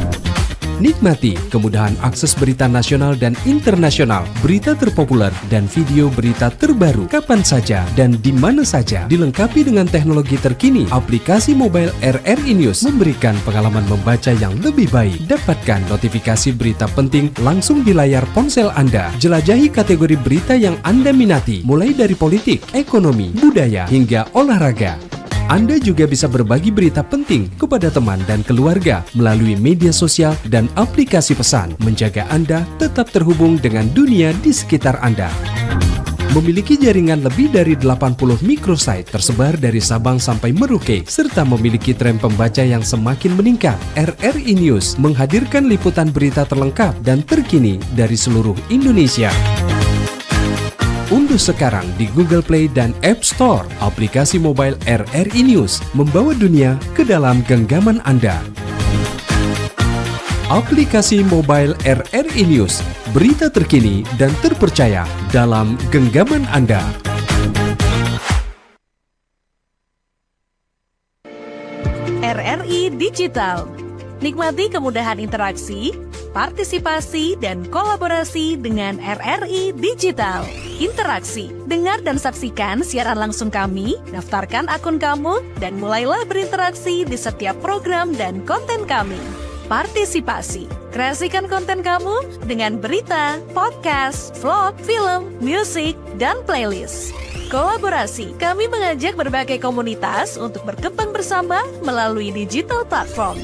Nikmati kemudahan akses berita nasional dan internasional, berita terpopuler, dan video berita terbaru kapan saja dan di mana saja, dilengkapi dengan teknologi terkini. Aplikasi mobile R R I News memberikan pengalaman membaca yang lebih baik. Dapatkan notifikasi berita penting langsung di layar ponsel Anda. Jelajahi kategori berita yang Anda minati, mulai dari politik, ekonomi, budaya, hingga olahraga. Anda juga bisa berbagi berita penting kepada teman dan keluarga melalui media sosial dan aplikasi pesan, menjaga Anda tetap terhubung dengan dunia di sekitar Anda. Memiliki jaringan lebih dari delapan puluh microsite tersebar dari Sabang sampai Merauke, serta memiliki tren pembaca yang semakin meningkat. R R I News menghadirkan liputan berita terlengkap dan terkini dari seluruh Indonesia. Unduh sekarang di Google Play dan App Store aplikasi mobile R R I News, membawa dunia ke dalam genggaman Anda. Aplikasi mobile R R I News, berita terkini dan terpercaya dalam genggaman Anda. R R I Digital. Nikmati kemudahan interaksi, partisipasi, dan kolaborasi dengan R R I Digital. Interaksi, dengar dan saksikan siaran langsung kami, daftarkan akun kamu, dan mulailah berinteraksi di setiap program dan konten kami. Partisipasi, kreasikan konten kamu dengan berita, podcast, vlog, film, musik, dan playlist. Kolaborasi, kami mengajak berbagai komunitas untuk berkembang bersama melalui digital platform.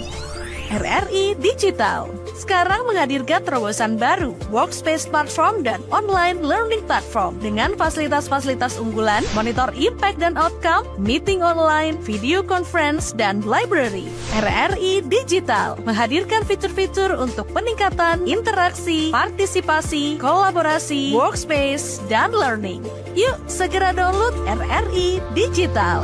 R R I Digital. Sekarang menghadirkan terobosan baru, workspace platform dan online learning platform dengan fasilitas-fasilitas unggulan, monitor impact dan outcome, meeting online, video conference, dan library. R R I Digital menghadirkan fitur-fitur untuk peningkatan interaksi, partisipasi, kolaborasi, workspace, dan learning. Yuk, segera download R R I Digital.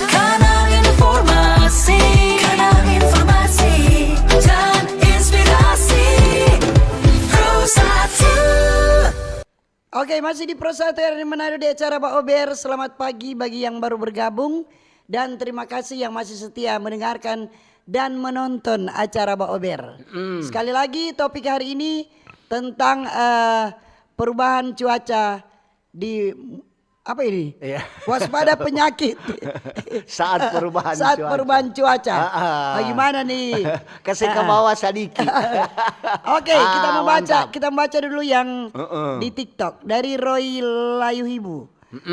Kanal informasi, kanal informasi dan inspirasi. Pro satu. Oke, masih di Pro satu R R I Manado di acara Ba Ober. Selamat pagi bagi yang baru bergabung dan terima kasih yang masih setia mendengarkan dan menonton acara Ba Ober. Sekali lagi, topik hari ini tentang eh, perubahan cuaca di apa ini? Iya. Waspada penyakit Saat perubahan saat cuaca. perubahan cuaca. Ah, ah. Bagaimana nih? Kasih ke Ah. bawah sadiki. Oke, kita Ah, membaca mantap. kita membaca dulu yang Heeh. di TikTok dari Roy Layuhibu.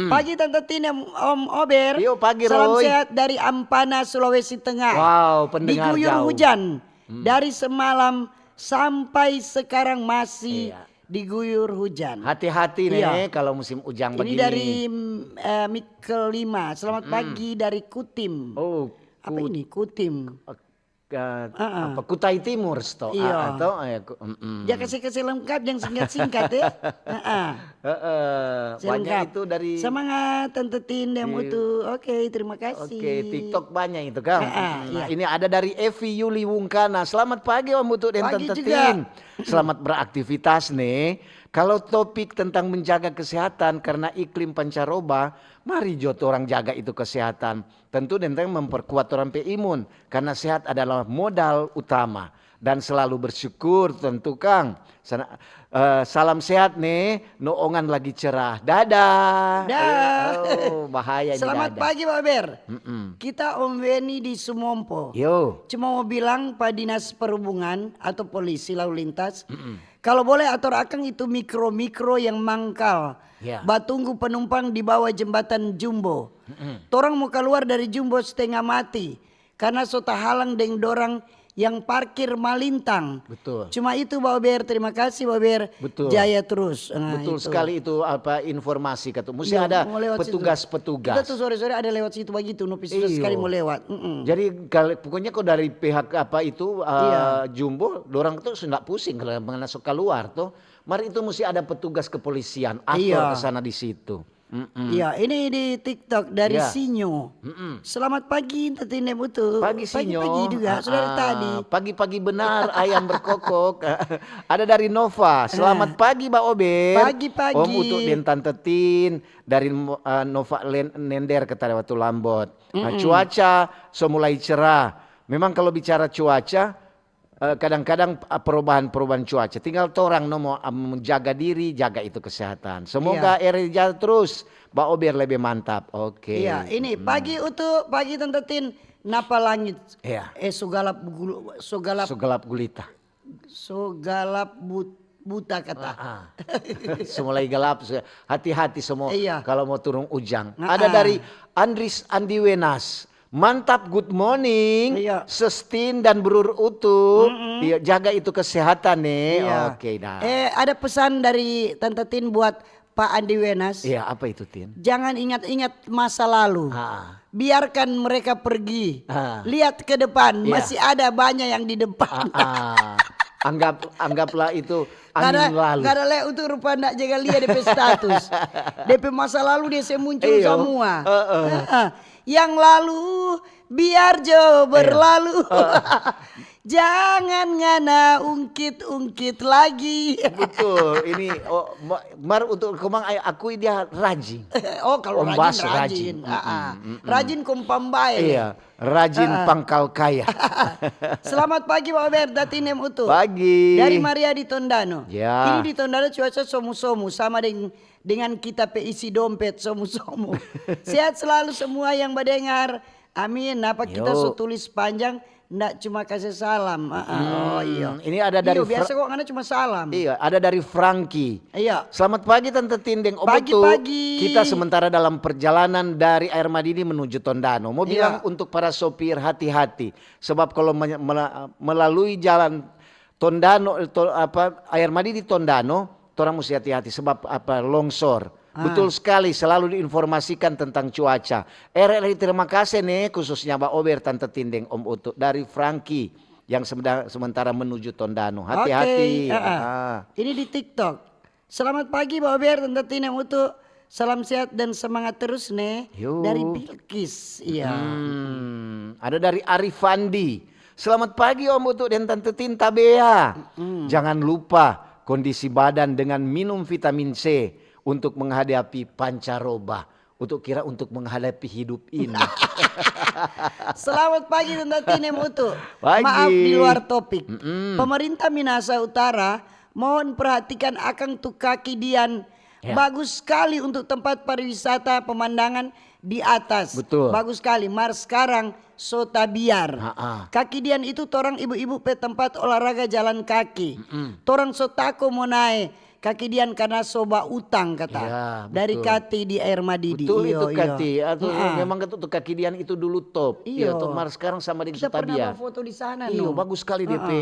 Pagi Tante Tine, Om Ober. Yo, pagi, Salam Roy. Sehat dari Ampana, Sulawesi Tengah. Wow, pendengar Diguyur jauh. Hujan dari semalam sampai sekarang masih Iya. diguyur hujan. Hati-hati nih Iya. Kalau musim ujang Ini begini. Dari mm, eh, Mikel lima. Selamat pagi dari Kutim. Oh, Apa ini Kutim? Ke, Ah, ah. apa Kutai Timur sto. Iya. Ah, ah, toh? Eh, ku- mm-mm. Ya kasih kasih lengkap yang singkat-singkat ya. Heeh. Heeh, Saya banyak lengkap. Itu dari Semangat Tante Tin dan Iya. Mutu. Oke, terima kasih. Oke, TikTok banyak itu kan. Ah, ah, Nah, iya. Ini ada dari Evi Yuli Wungkana. Selamat pagi Om Mutu dan Pagi Tante juga. Tin. Selamat beraktivitas nih. Kalau topik tentang menjaga kesehatan karena iklim pancaroba, mari jo orang jaga itu kesehatan. Tentu denteng memperkuat orang pe imun karena sehat adalah modal utama dan selalu bersyukur tentu Kang. Sana, eh, salam sehat nih, no ongan lagi cerah. Dadah. Dah. Eh, oh, bahaya ini Selamat dadah. Pagi Pak Ber. Mm-mm. Kita Om Weni di Sumompo. Yo. Cuma mau bilang Pak Dinas Perhubungan atau polisi lalu lintas, kalau boleh ator akang itu mikro-mikro yang mangkal. Ya. Batunggu penumpang di bawah jembatan Jumbo. Torang mau keluar dari Jumbo setengah mati karena so tahalang deng dorang yang parkir malintang. Betul. Cuma itu Baober, terima kasih Baober. Betul. Jaya terus. Nah, Betul itu. Sekali itu apa informasi kata. Mesti Iya, ada mau lewat situ. Petugas-petugas. Kita tuh sore-sore ada lewat situ begitu, no, susah Iyo. sekali mau lewat. Mm-mm. Jadi kalau pokoknya kok dari pihak apa itu uh, Iya. Jumbo, orang tuh nggak pusing kalau mengenai sok keluar tuh. Mari itu mesti ada petugas kepolisian atur Iya. Ke sana di situ. Mm-mm. Iya, ini di TikTok dari Iya. Sinyo. Mm-mm. Selamat pagi, Tante Ine Mutu. Pagi Sinyo. Pagi juga, sudah dari Ah, tadi. Pagi-pagi benar ayam berkokok. Ada dari Nova. Selamat pagi Mbak Ober. Pagi-pagi. Om Utuk dan Tante Tin dari uh, Nova Len- Nender kata waktu Lambot. Nah, cuaca so mulai cerah. Memang kalau bicara cuaca eh, kadang-kadang eh, perubahan-perubahan cuaca. Tinggal torang no mau eh, menjaga diri, jaga itu kesehatan. Semoga Iya. Eri jaya terus. Mbak Ober lebih mantap. Oke. Iya, ini pagi Utu, pagi Tante Tin, napa langit? Iya. Eh, so galap gulu- so galap Segelap gulita. so galap but- buta kata. Ah. Semulai gelap, se- hati-hati semua Iya. kalau mau turun ujang. Ah, Ada ah. Dari Andris Andiwenas. Mantap, good morning, Iya. Sestin dan Brur Utu. Mm-mm. Iya, jaga itu kesehatan nih. Iya. Oke dah. Eh, ada pesan dari Tante Tin buat Pak Andi Wenas. Iya, apa itu, Tin? Jangan ingat-ingat masa lalu. Ah. Biarkan mereka pergi. Ah. Lihat ke depan, Iya. Masih ada banyak yang di depan. Ah, ah. Anggap anggaplah itu Nggak ada, angin lalu. Nggak ada lei untuk rupa ndak jaga lia depe status. Depe masa lalu dia se muncul Iyo. Semua. Heeh. Heeh. Yang lalu biar jo berlalu. Jangan ngana ungkit-ungkit lagi. Betul. Ini oh, ma- mar untuk komang ai akui dia rajin. Oh, kalau Om rajin, Bas rajin. rajin. Ah, ah. Mm-mm, mm-mm. Rajin kompambae. Iya, rajin pangkal kaya. Selamat pagi, Pak Ober, Tante Tin deng Utu. Pagi. Dari Maria di Tondano. Ya. Ini di Tondano cuaca somu-somu sama deng dengan kita pe isi dompet somu-somu. Sehat selalu semua yang badengar. Amin. Napa kita Yo. So tulis panjang, ndak cuma kasih salam. Ah, ah. Oh, iya. Hmm, ini ada dari Iyo, biasa Fra- kok ngana cuma salam. Iya, ada dari Frankie. Iya. Selamat pagi Tante Tin deng Om Pagi, Utu. pagi. Kita sementara dalam perjalanan dari Air Madidi menuju Tondano. Mau bilang Iya. Untuk para sopir, hati-hati. Sebab kalau menye- mela- melalui jalan Tondano, to- apa, Air Madidi Tondano, torang musti hati-hati sebab apa, longsor. Ah. Betul sekali, selalu diinformasikan tentang cuaca. R R I terima kasih nih, khususnya Ba Ober, Tante Tin deng Om Utu dari Frankie yang semeda- sementara menuju Tondano. Hati-hati. Oke, ah, ah. Ah. Ini di TikTok. Selamat pagi, Ba Ober, Tante Tin deng Utu. Salam sehat dan semangat terus, ne. Yo. Dari Bilkis, iya. Hmm, ada dari Arifandi. Selamat pagi Om Utu dan Tante Tin, Tabea. Jangan lupa kondisi badan dengan minum vitamin C untuk menghadapi pancaroba. Untuk kira untuk menghadapi hidup ini. Selamat pagi, Tante Tin deng Utu. Pagi. Maaf di luar topik. Mm-mm. Pemerintah Minahasa Utara mohon perhatikan akang tu kaki Dian. Ya. Bagus sekali untuk tempat pariwisata pemandangan di atas. Betul. Bagus sekali. Mar sekarang so tabiar. Ha-ha. Kaki Dian itu torang ibu-ibu pe tempat olahraga jalan kaki. Mm-mm. Torang so tako mo nae kaki Dian karena so bautang kata. Ya, Dari betul. Kati di Air Madidi. Betul Iyo, itu iyo. Kati. Atau Ha-ha. memang kata tu kaki Dian itu dulu top. Iyo. Iya, top mar sekarang sama deng Kita pernah Sotabia. Bawa foto di sana, Iyo, no. Bagus sekali dia Ha-ha. pe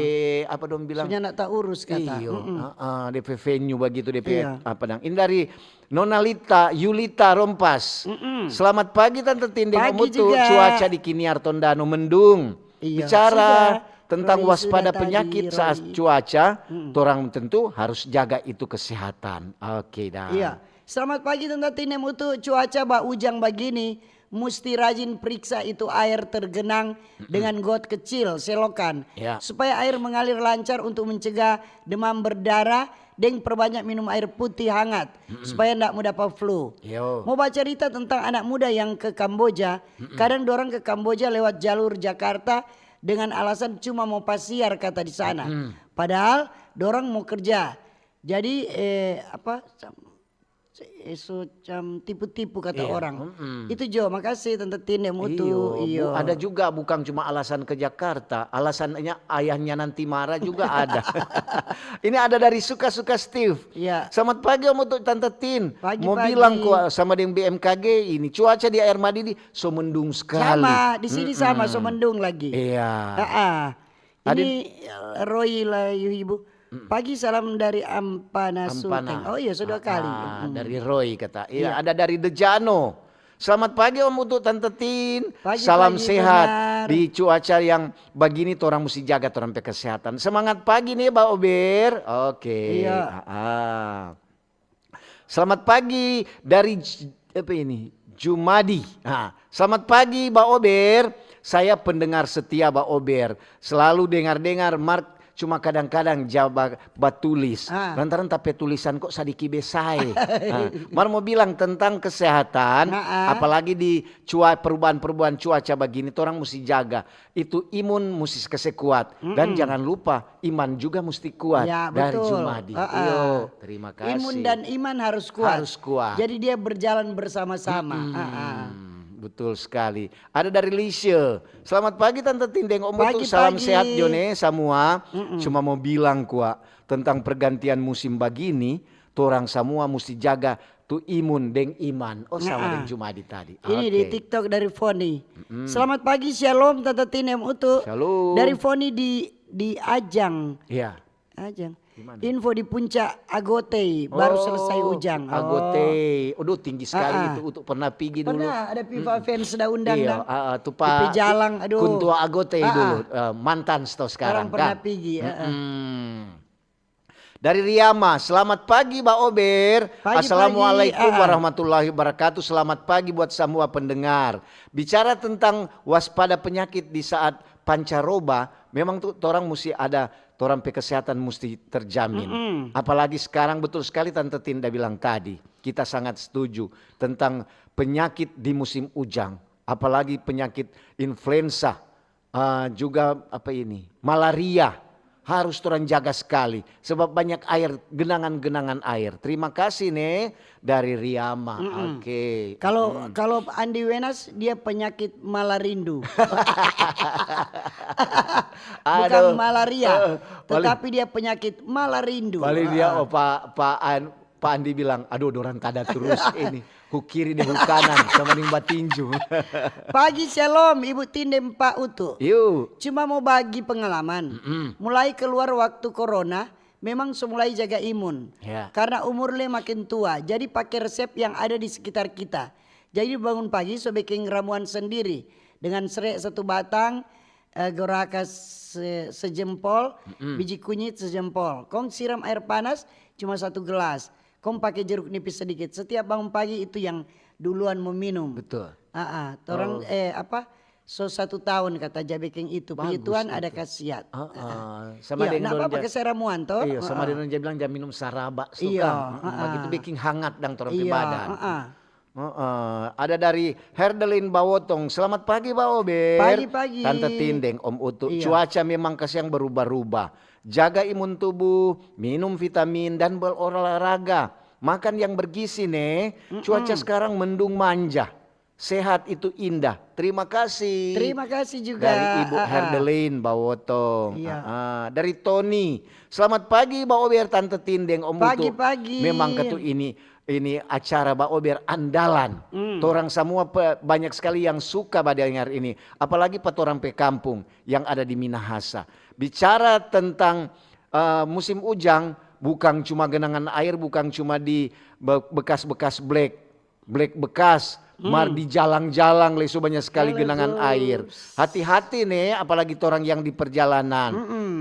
apa dong bilang. Sudah ndak taurus kata. Iyo, Mm-mm. ah, ah, dia pe venue begitu, dia pe Iya. apa dang. Ini dari Nona Lita, Yulita Rompas. Mm-mm. Selamat pagi Tante Tin deng Pagi Om Utu. Juga. Cuaca di Kiniar Tondano mendung. Iya, Bicara sudah. Tentang Roy waspada sudah tadi, penyakit saat Roy. Cuaca, Mm-mm. torang tentu harus jaga itu kesehatan. Oke dah. Iya. Selamat pagi Tante Tin deng Utu. Cuaca ba ujang bagini, musti rajin periksa itu air tergenang dengan got kecil, selokan, Ya. supaya air mengalir lancar untuk mencegah demam berdarah deng perbanyak minum air putih hangat supaya ndak mo dapa flu. Yo. Mau bacarita tentang anak muda yang ke Kamboja, kadang dorang ke Kamboja lewat jalur Jakarta dengan alasan cuma mau pasiar kata di sana. Mm-mm. Padahal dorang mau kerja. Jadi eh apa cam- se- eso cam tipu-tipu kata Iya, orang. mm-mm. Itu jo, makasih Tante Tin deng Utu. Iyo, Iyo. Bu, ada juga bukan cuma alasan ke Jakarta, alasannya ayahnya nanti marah juga ada. Ini ada dari Suka-Suka Steve. Iya. Selamat pagi Om Utu, Tante Tin. Pagi, Mau pagi. Bilang kok sama deng B M K G ini, cuaca di Air Madidi so mendung sekali. Sama, di sini Mm-mm. Sama, so mendung lagi. Iya. Ha-ha. Ada- Ini eh, Roy Layuhibu. Pagi salam dari Ampana Ampana. Sulteng. Oh iya, sudah Ah, kali. ah, Mm. Dari Roy kata. Iya, Iya. Ada dari Dejano. Selamat pagi Om Utu, Tante Tin. Pagi, Salam pagi, sehat. Benar. Di cuaca yang begini, torang musti jaga torang pe kesehatan. Semangat pagi nih, Ba Ober. Oke. Iya. Ah, ah. Selamat pagi dari J- apa ini? Jumadi. Nah, selamat pagi, Ba Ober. Saya pendengar setia, Ba Ober. Selalu dengar-dengar, Mark, cuma kadang-kadang ja ba- batulis. Ah. Lantaran ta pe tulisan kok sadiki besae. Nah, mar mau bilang tentang kesehatan, Ah, ah. Apalagi di cua perubahan-perubahan cuaca begini, torang musti jaga. Itu imun musti kase kuat. Dan jangan lupa, iman juga musti kuat. Ya, Dari betul. Jumadi. Ah, ah. Iyo, terima kasih. Imun dan iman harus kuat. Harus kuat. Jadi dia berjalan bersama-sama. Ah, ah. Hmm, betul sekali. Ada dari Lisha. Selamat pagi Tante Tin deng Om Utu. Pagi, Salam pagi. Sehat jo ne samua. Cuma mau bilang kwa, tentang pergantian musim bagini, torang samua musti jaga Imun deng Iman. Oh, sama deng Jumadi tadi. Ini di TikTok dari Foni. Selamat pagi, shalom Tante Tini, Om Utu. Shalom. Dari Foni di di Ajang. Iya. Ajang. Info di Puncak Agotei, baru selesai ujang. Agotei. Aduh, tinggi sekali itu, Utu pernah pigi dulu. Pernah ada Viva Fans da undang. Iya, tuh Pak Jalang, aduh. Kuntua Agotei dulu, eh, mantan sto sekarang. Sekarang pernah pigi. Hmm. Dari Riama, selamat pagi Ba Ober. Pagi, Assalamualaikum warahmatullahi wabarakatuh. Selamat pagi buat semua pendengar. Bicara tentang waspada penyakit di saat pancaroba, memang tuh torang musti ada torang pe kesehatan musti terjamin. Apalagi sekarang, betul sekali Tante Tinda bilang tadi, kita sangat setuju tentang penyakit di musim ujang, apalagi penyakit influenza, ah, juga apa ini, malaria. Harus torang jaga sekali sebab banyak air, genangan-genangan air. Terima kasih ne dari Riama. Oke. Kalau kalau Andi Wenas, dia penyakit malarindu. Bukan malaria, tetapi dia penyakit malarindu. Paling dia, oh, Pak Pak An Pak Andi bilang, aduh, dorang kada terus ini. Hu kiri deng hu kanan, sama deng batinju. Pagi shalom, Ibu Tin deng Pak Utu. Yuk. Cuma mau bagi pengalaman. Mulai keluar waktu corona, memang so mulai jaga imun. Ya. Karena umur le makin tua, jadi pake resep yang ada di sekitar kita. Jadi bangun pagi so beking ramuan sendiri dengan sere satu batang, eh, goraka se- sejempol, biji kunyit sejempol. Kong siram air panas cuma satu gelas. Kong pake jeruk nipis sedikit. Setiap bangun pagi itu yang duluan mo minum. Betul. Ah, ah. Torang, eh, apa? So satu tahun kata ja beking itu. Puji Tuhan ada khasiat. Ah, ah. Sama Iya, deng napa dorang pake ja- seramuan to? Iya, sama Ah, deng dorang ja bilang ja minum saraba, Iya, kan. Ah, ah. Begitu beking hangat dang torang pe Iya, badan. Ah, ah. Heeh. Ada dari Herdelin Bawotong. Selamat pagi, Ba Ober. Pagi-pagi. Tante Tindeng, Om Utu. Iya. Cuaca memang kasiang berubah-ubah. Jaga imun tubuh, minum vitamin, dan berolahraga. Makan yang bergizi, ne. Cuaca sekarang mendung manja. Sehat itu indah. Terima kasih. Terima kasih juga. Dari Ibu Ah, ah. Herdelin Bawotong. Iya. Ah, ah. Dari Tony. Selamat pagi, Ba Ober, Tante Tindeng, Om Utu. Pagi-pagi. Memang katu ini ini acara Ba Ober andalan. Torang samua pe- banyak skali yang suka badengar ini, apalagi pa torang pe kampung yang ada di Minahasa. Bicara tentang, eh, musim ujang, bukang cuma genangan air, bukang cuma di be- bekas-bekas blek, blek bekas, mar di jalang-jalang lei so banya skali genangan air. Hati-hati ne, apalagi torang yang di perjalanan.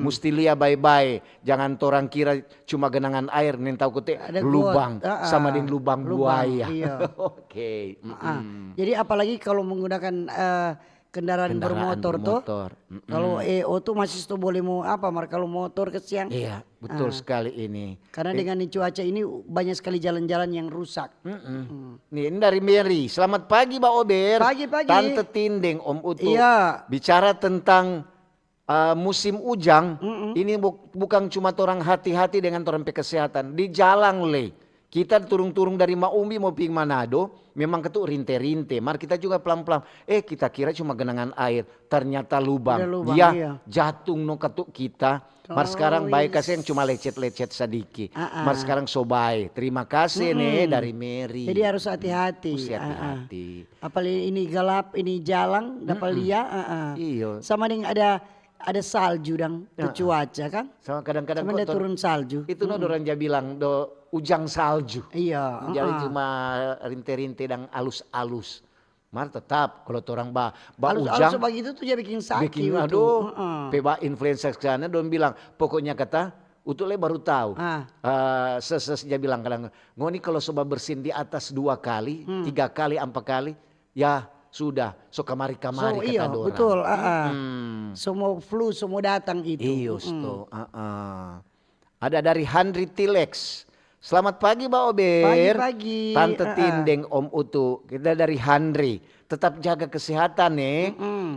Musti lia bae-bae, jangan torang kira cuma genangan air, nintau kote lubang, sama deng lubang buaya. Iya. Oke. Ah, jadi apalagi kalau menggunakan, eh, kendaraan, Kendaraan bermotor, toh. bermotor. Kalau E O tuh masih tuh boleh mau apa, mar kalau motor kesiang. Iya, betul sekali ini. Karena dengan cuaca ini banyak sekali jalan-jalan yang rusak. Mm-mm. Nih, ini dari Mary. Selamat pagi, Ba Ober. Pagi-pagi. Tante Tindeng, Om Utu. Iya. Bicara tentang, uh, musim ujang, ini bu- bukan cuma torang hati-hati dengan torang pe kesehatan. Di jalang le, kita turung-turung dari Maumbi mo pi Manado, memang katu rinte-rinte. Mar kita juga pelang-pelang. Eh, kita kira cuma genangan air, ternyata lubang. Ada lubang, Dia iya. jatung no katu kita. Mar Oh, sekarang bae yes. Kaseng cuma lecet-lecet sadiki. Ah, ah. Mar sekarang so bae. Terima kasih ne dari Mary. Jadi harus hati-hati. Musti Ah, ah. hati-hati. Apalagi ini gelap, ini jalang, dapat lia. Ah, ah. Iyo. Sama dengan ada ada salju dang, tu cuaca kan. Sama kadang-kadang Sama kok dia tor- turun salju. Itu no dorang ja bilang do ujang salju. Iya. Jadi Ah, ah. cuma rinte-rinte dang alus-alus. Mar tetap kalau torang ba ba Alus-alus ujang so bagitu tuh dia bikin sakit. bikin Itu. aduh Ah, ah. pe ba influenza ke sana dong bilang pokoknya kata Utu le baru tahu. Ah. Eh, ses ses dia bilang kadang ngoni kalau so ba bersin di atas dua kali, tiga kali, empat kali, ya sudah so kamari kamari So, kata iya, dorang. Betul. Ah, ah. Mm-mm. Semua flu, semua datang itu. Iyo, Mm-mm. sto. Ah, ah. Ada dari Handri Tilex. Selamat pagi, Ba Ober. Pagi-pagi, Tante ah, ah. Tindeng, Om Utu. Kita dari Handri. Tetap jaga kesehatan, ne.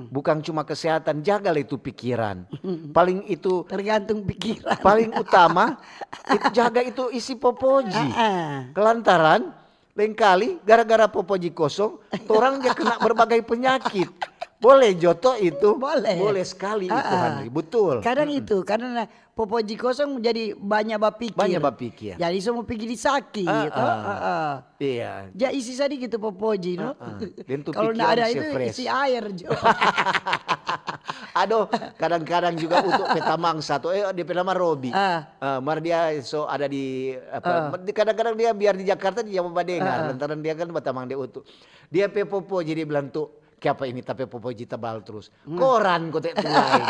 Bukan cuma kesehatan, jaga le itu pikiran. Paling itu Tergantung pikiran. paling utama itu jaga itu isi popoji. Ah, ah. Kelantaran lengkali gara-gara popoji kosong, torang dia kena berbagai penyakit. Boleh jo to itu. Boleh. Boleh sekali itu, Ah, ah. Henry. Betul. Kadang itu, karena popoji kosong jadi banyak bapikir. Banyak bapikir. Jadi so mo pigi di saki, Ah, gitu. ah. Ah, ah. Iya. Ja isi sadiki tu popoji, no? Ah, ah. Deng tu Kalau pikiran ndak ada se itu, fresh. Isi air jo. Aduh, kadang-kadang juga untuk petamang satu, eh, dia pe nama Robi. Ah. Ah, mar dia so ada di apa? Kadang-kadang dia biar di Jakarta dia mau badengar, lantaran dia kan batamang di utu. Dia pe popoji, dia bilang tu, "Kiapa ini ta pe popoji tabal terus?" "Koran kote tu lain."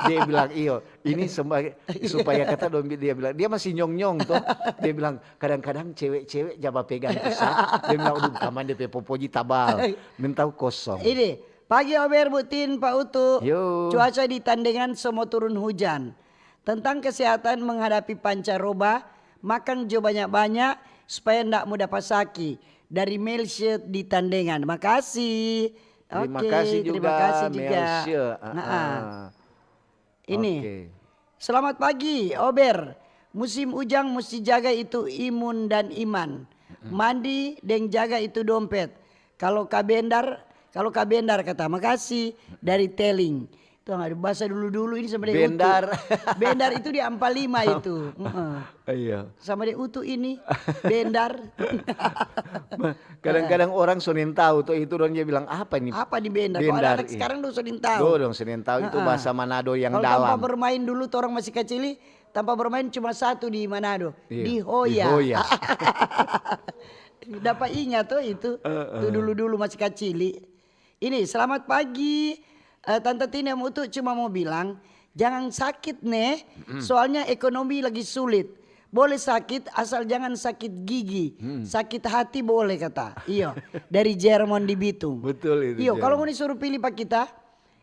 Dia bilang, "Iyo, ini semba-, supaya kata dong," dia bilang, dia masih nyong-nyong to. Dia bilang, "Kadang-kadang cewek-cewek ja bapegang tu sa." Dia bilang, "Aduh, kaman dia pe popoji tabal. Mentau kosong." Ini, pagi Ober, Butin, Pak Utu. Yo. Cuaca di Tandengan so mo turun hujan. Tentang kesehatan menghadapi pancaroba, makang jo banyak-banyak supaya ndak mo dapa saki. Dari Melsie di Tandengan. Makasih. Terima Oke, kasih terima juga, kasih juga. Melsie. Ah, Nah, ah. ah. Ini. Oke. Selamat pagi, Ober. Musim ujang musti jaga itu imun dan iman. Mandi deng jaga itu dompet. Kalau kabendar, kalau kabendar kata, "Makasih," dari Teling. Tuh, ada bahasa dulu-dulu ini sama dia Utu. Bendar. Bendar itu di Ampa Lima itu. Heeh. Iya. Sama dia Utu ini, bendar. Kadang-kadang orang so nintau to itu, dong dia bilang, "Apa ini?" Apa di bendar? Kalau anak-anak Bendar, iya. Sekarang dong so nintau. Tuh dong so nintau, itu Heeh. bahasa Manado yang Kalau tampa dalam. Bermain dulu, orang masih kacili, tampa bermain cuma satu di Manado, Iya. Di Hoya. Di Hoya. Dapa ingat to itu, Heeh. tu dulu-dulu masih kacili. Ini, selamat pagi, eh, Tante Tina, Mutu cuma mau bilang, jangan sakit ne, soalnya ekonomi lagi sulit. Boleh sakit, asal jangan sakit gigi, Hmm. sakit hati boleh kata. Iyo, dari Jerman di Bitung. Betul itu, Iyo, kalau Jerman. Ngoni suruh pilih pa kita,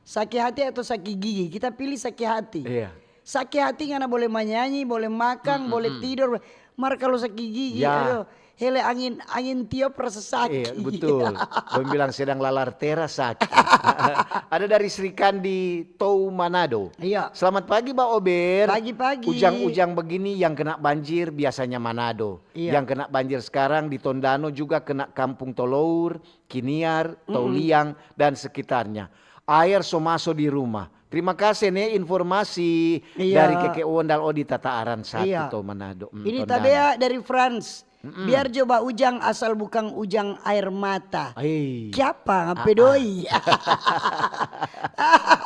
saki hati atau saki gigi, kita pilih saki hati. Iya. Saki hati ngana boleh manyanyi, boleh makang, boleh tidor, mar kalau saki gigi, Ya. aduh, hele angin, angin tiop rasa saki. Iya, betul. Dong bilang sedang lalar teras saki. Ada dari Sri Kandi Tou Manado. Iya. Selamat pagi, Ba Ober. Pagi-pagi. Ujang-ujang begini yang kena banjir biasanya Manado. Iya. Yang kena banjir sekarang di Tondano juga kena Kampung Tolour, Kiniar, Touliang, dan sekitarnya. Aer so maso di rumah. Terima kasih ne informasi Iya. dari Keke Wondal Odi Tata Aran satu Iya. Tou Manado. Mm, Ini Tondano. Tabea dari France. Biar jo ba ujang asal bukang ujang air mata. Hei. Kiapa ngape doi?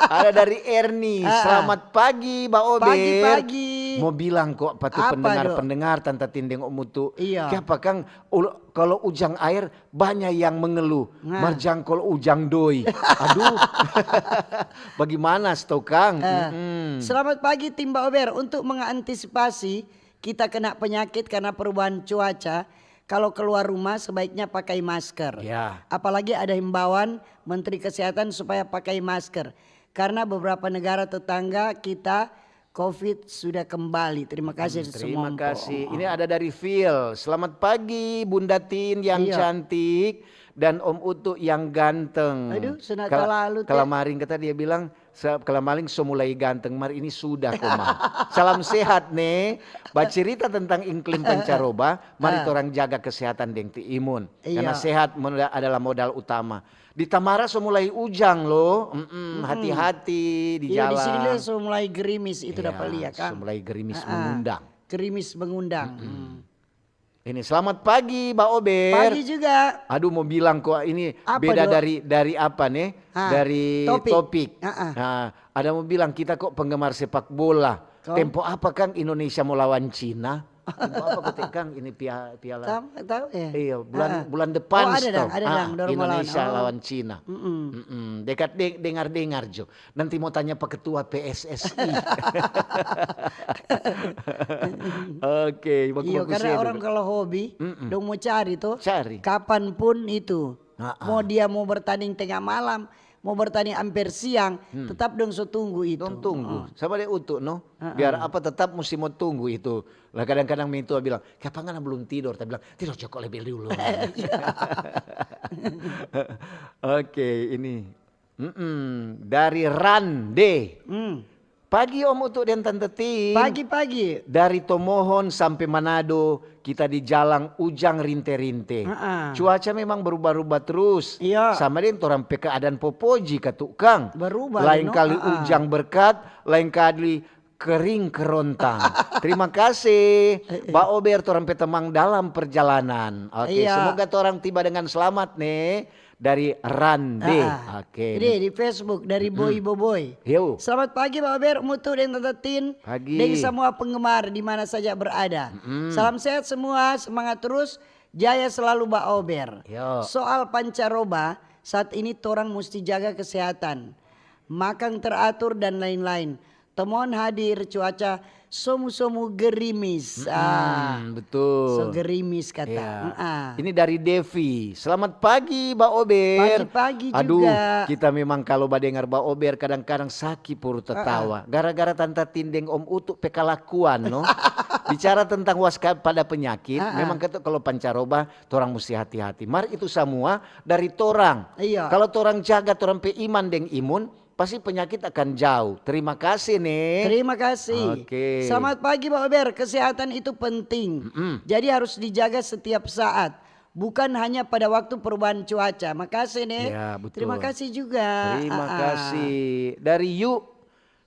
Ada dari Erni. Ah. Selamat pagi, Ba Ober. Pagi-pagi. Mau bilang kok patu Apa pendengar-pendengar Tanta Tindeng Om Utu. Iya. Kiapa kang? Ul- Kalau ujang air banyak yang mengeluh. Nah. Marjang kalau ujang doi. Aduh. Bagaimana stou kang? Eh, Mm-mm. Selamat pagi tim Ba Ober. Untuk mengantisipasi kita kena penyakit karena perubahan cuaca, kalau keluar rumah sebaiknya pakai masker. Ya. Apalagi ada himbauan Menteri Kesehatan supaya pakai masker. Karena beberapa negara tetangga kita covid sudah kembali. Terima kasih Terima semua. kasih. Ini ada dari Phil. Selamat pagi Bunda Tin yang Iya. cantik dan Om Utu yang ganteng. Aduh, senang Kala- talalu, Teh. Kalamaring kata dia bilang, "Se- kalamaring so mulai ganteng, mar ini sudah koma." Salam sehat ne. Bacerita tentang iklim pancaroba, mari Ah. torang jaga kesehatan deng ti imun. Iya. Karena sehat moda- adalah modal utama. Di Tamara so mulai ujang lo. Mm-mm, hati-hati di Iya, di jalan. sini dia so mulai gerimis itu Iya, dapat lihat kan. So mulai gerimis Ah, ah. mengundang. Gerimis mengundang. Hmm. Ini selamat pagi Ba Ober. Pagi juga. Aduh, mau bilang kok ini Apa, beda Dok? dari dari apa nih? Ah, Dari topik. Topik. Ah, ah. Nah, ada mau bilang kita kok penggemar sepak bola. Kau? Tempo apa kang Indonesia mau lawan Cina? Tempo apa kok kang ini pia- piala? Tahu, tahu ya. Iya, bulan Ah, ah. bulan depan Oh, ada stou. dang, ada Ah, dang, dorong Indonesia melawan. Oh. Lawan Cina. Mm-mm. Mm-mm. Dekat de- dengar-dengar jo. Nanti mau tanya Pak Ketua P S S I. Oke, bagus Iya, bagus karena ya, orang Dok. kalau hobi, Mm-mm. dong mau cari tuh. Cari. Kapanpun itu. Ah, ah. Mau dia mau bertanding tengah malam, mau bertanding amper siang, Hmm. tetap dong so tunggu itu. Dong tunggu. Oh. Sama deh Utu, no? Ah, Biar ah. apa tetap musti mau tunggu itu. Lah kadang-kadang mintu bilang, "Kiapa ngana belum tidor?" Ta bilang, "Tidor joko lebih dulu." Oke, ini. Mm-mm. Dari Rande. Hmm. Pagi Om Utu deng Tante Tin. Pagi-pagi. Dari Tomohon sampe Manado, kita di jalang ujang rinte-rinte. Heeh. Cuaca memang berubah-ubah terus. Iya. Sama deng torang pe keadaan popoji ka tukang. Berubah, lain kali ujang berkat, lain kali kering kerontang. Terima kasih, eh, eh. Ba Ober, torang pe temang dalam perjalanan. Oke, iya, semoga torang tiba dengan selamat, ne. Dari Rande. Ah, ah. Oke. Ini di Facebook dari Boy Boboy. Yo. Selamat pagi, Ba Ober, Mutu deng Tante Tin. Pagi. Deng semua penggemar di mana saja berada. Mm-mm. Salam sehat semua, semangat terus, jaya selalu, Ba Ober. Yo. Soal pancaroba, saat ini torang musti jaga kesehatan. Makang teratur dan lain-lain. Temon hadir, cuaca somu-somu gerimis. Mm-mm, ah, betul. So gerimis kata. Iya. Ah. Ini dari Devi. Selamat pagi, Ba Ober. Pagi-pagi juga. Aduh, kita memang kalau badengar Ba Ober kadang-kadang saki puru tatawa. Ah, ah. Gara-gara Tanta Tin deng Om Utu pe kalakuan, no. Bicara tentang waspada penyakit, ah, ah, memang kata kalau pancaroba, torang musti hati-hati. Mar itu samua dari torang. Iya. Kalau torang jaga torang pe iman deng imun, pasti penyakit akan jauh. Terima kasih, ne. Terima kasih. Oke. Selamat pagi, Ba Ober. Kesehatan itu penting. Mm-mm. Jadi harus dijaga setiap saat. Bukan hanya pada waktu perubahan cuaca. Makasih, ne. Ya, betul. Terima kasih juga. Terima kasih. Dari Yu.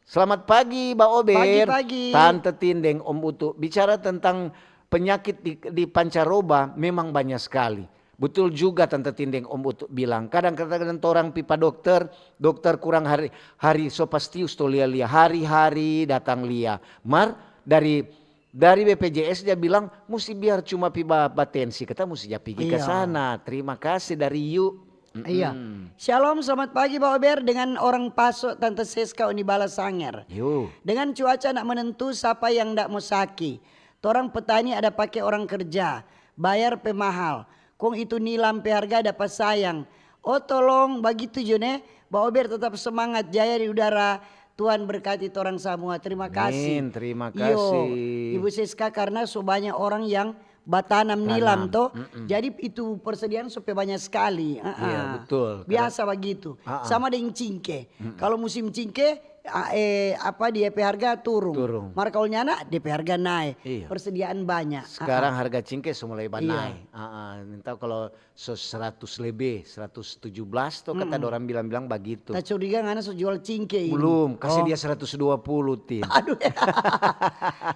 Selamat pagi, Ba Ober. Pagi-pagi. Tante Tin deng Om Utu. Bicara tentang penyakit di, di pancaroba memang banyak sekali. Betul juga Tante Tin deng Om Utu bilang. Kadang-kadang torang pi pa dokter, dokter kurang hari, hari so pastius to lia-lia, hari-hari datang lia. Mar dari, dari B P J S dia bilang musti biar cuma pi ba, ba tensi, kita musti ja pigi ka sana. Iya. Terima kasih dari Yu. Mm-mm. Iya. Shalom, selamat pagi, Ba Ober, dengan orang Paso, Tante Seska Unibala Sanger. Yo. Dengan cuaca ndak menentu, sapa yang ndak mo saki? Torang petani ada pake orang kerja, bayar pe mahal. Kong itu nilam pe harga dapa sayang. Oh, tolong, bagitu jo ne. Ba Ober tetap semangat, jaya di udara. Tuhan berkati torang samua. Terima kasih. Amin, terima kasih. Iyo, Ibu Siska, karena so banya orang yang batanam nilam to. Tanam, mm-mm. Jadi itu persediaan so pe banya skali. Iya, betul. Biasa bagitu. Sama deng cingke. Mm-mm. Kalo musim cingke, a, eh, apa, dia pe harga turung. Turung. Mar kalo nyanda, dia pe harga nae. Iya. Persediaan banya. Skarang harga cingke so mulai banae. Iya. Ah, ah, nintau kalo so seratus lebe, seratus tujuh belas to kata dorang bilang-bilang bagitu. Ta curiga ngana so jual cingke ini. Belum, kasi dia seratus dua puluh, Tin. Aduh.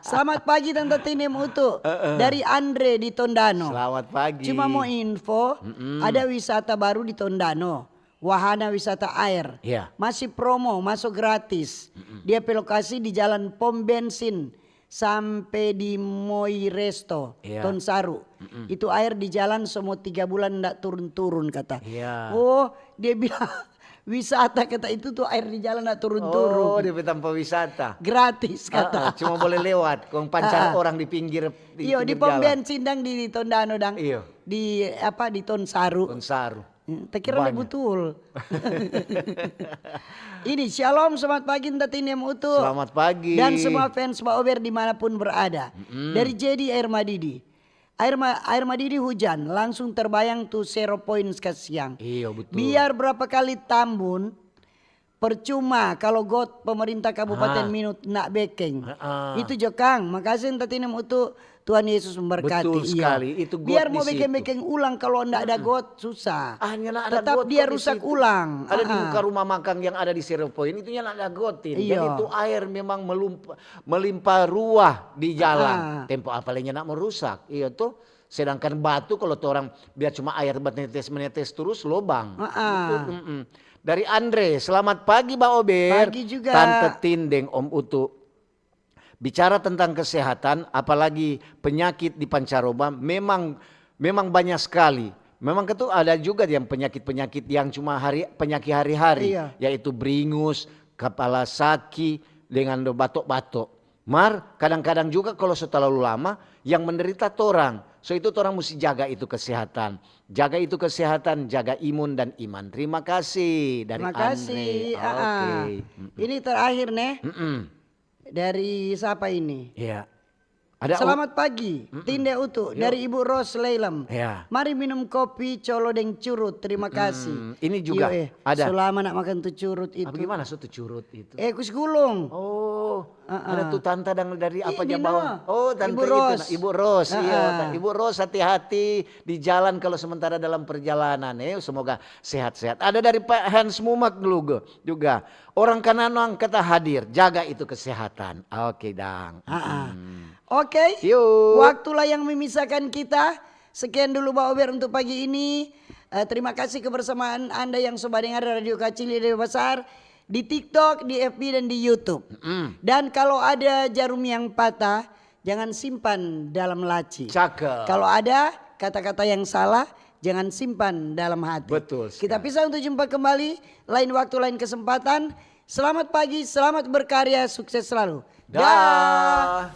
Selamat pagi, Tanta Tin deng Om Utu. Heeh. Dari Andre di Tondano. Selamat pagi. Cuma mo info, ada wisata baru di Tondano. Wahana wisata aer. Iya. Masih promo, maso gratis. Mm-mm. Dia pe lokasi di Jalan Pom Bensin sampe di Moi Resto, iya, Tonsaru. Mm-mm. Itu aer di jalan so mo tiga bulan nda turun-turun, kata. Iya. Oh, dia bilang, wisata, kata, itu tu aer di jalan nda turun-turun. Oh, dia pe tampa wisata. Gratis, kata. Ah, ah, cuma boleh lewat, kong pancar orang di pinggir, di pinggir jalan. Iyo, di pom bensin dang di Tondano dang. Iyo. Di, apa, di Tonsaru. Tonsaru. Hmm, ta kira lei butul. Ini, shalom, selamat pagi, Tanta Tin deng Om Utu. Selamat pagi. Dan semua fans Ba Ober dimanapun berada. Mm-mm. Dari Jedi Air Madidi. Air ma-, Air Madidi hujan, langsung terbayang tu Zero Points kasiang. Iyo, betul. Biar berapa kali tambun, percuma kalo got pemerintah Kabupaten Minut nda bekeng. Itu jo kang, makase Tanta Tin deng Om Utu, Tuhan Yesus memberkati. Betul sekali, itu got di situ. Biar mo bekeng-bekeng ulang, kalo nda ada got, susah. Ah, nyanda ada got. Tetap dia rusak ulang. Ada di muka rumah makang yang ada di Zero Point, itu nyanda ada got, Tin. Jadi itu aer memang melump-, melimpah ruah di jalan. Tempo apa lei nyanda mo rusak, iyo to? Sedangkan batu, kalo torang biar cuma aer menetes-menetes terus, lobang. Betul, mm-mm. Dari Andre, selamat pagi, Ba Ober. Pagi juga. Tanta Tin deng Om Utu. Bicara tentang kesehatan, apalagi penyakit di pancaroba, memang, memang banyak sekali. Memang itu ada juga yang penyakit-penyakit yang cuma hari, penyakit hari-hari, yaitu bringus, kepala saki, dengan do bato-bato. Mar, kadang-kadang juga kalo so talalu lama, yang menderita torang. So itu torang musti jaga itu kesehatan. Jaga itu kesehatan, jaga imun dan iman. Terima kasih dari Andre. Terima kasih. Oke. Ini terakhir, ne. Mm-mm. Dari sapa ini? Iya. Ada u- Selamat pagi, Tinde Utu Yo. Dari Ibu Ros Leilem. Ya. Mari minum kopi colo deng curut. Terima kasih. Hmm, ini juga Iyo, eh. ada. Sulama nak makan tu curut itu. Apa gimana so tu curut itu? Eh, kus gulung. Oh, Ah, ada ah. Tu tanta dang dari apa Ini Jabawa? no, Oh, tanta Ibu itu. Ros. Nah, Ibu Ros, Ah, iya. ah. Ta- Ibu Ros, hati-hati di jalan kalau sementara dalam perjalanan, eh. Semoga sehat-sehat. Ada dari Pak Hans Mumak dulu go- juga. Orang Kananang kata hadir, jaga itu kesehatan. Oke, dang. Ah, ah. Hmm. Oke. Yuk. Waktulah yang memisahkan kita. Sekian dulu Ba Ober untuk pagi ini. Eh, terima kasih kebersamaan Anda yang so badengar Radio Kacil Ide Besar di TikTok, di F B dan di YouTube. Mm. Dan kalau ada jarum yang patah, jangan simpan dalam laci. Cakep. Kalau ada kata-kata yang salah, jangan simpan dalam hati. Betul Kita sekali. Pisah untuk jumpa kembali lain waktu, lain kesempatan. Selamat pagi, selamat berkarya, sukses selalu. Dah.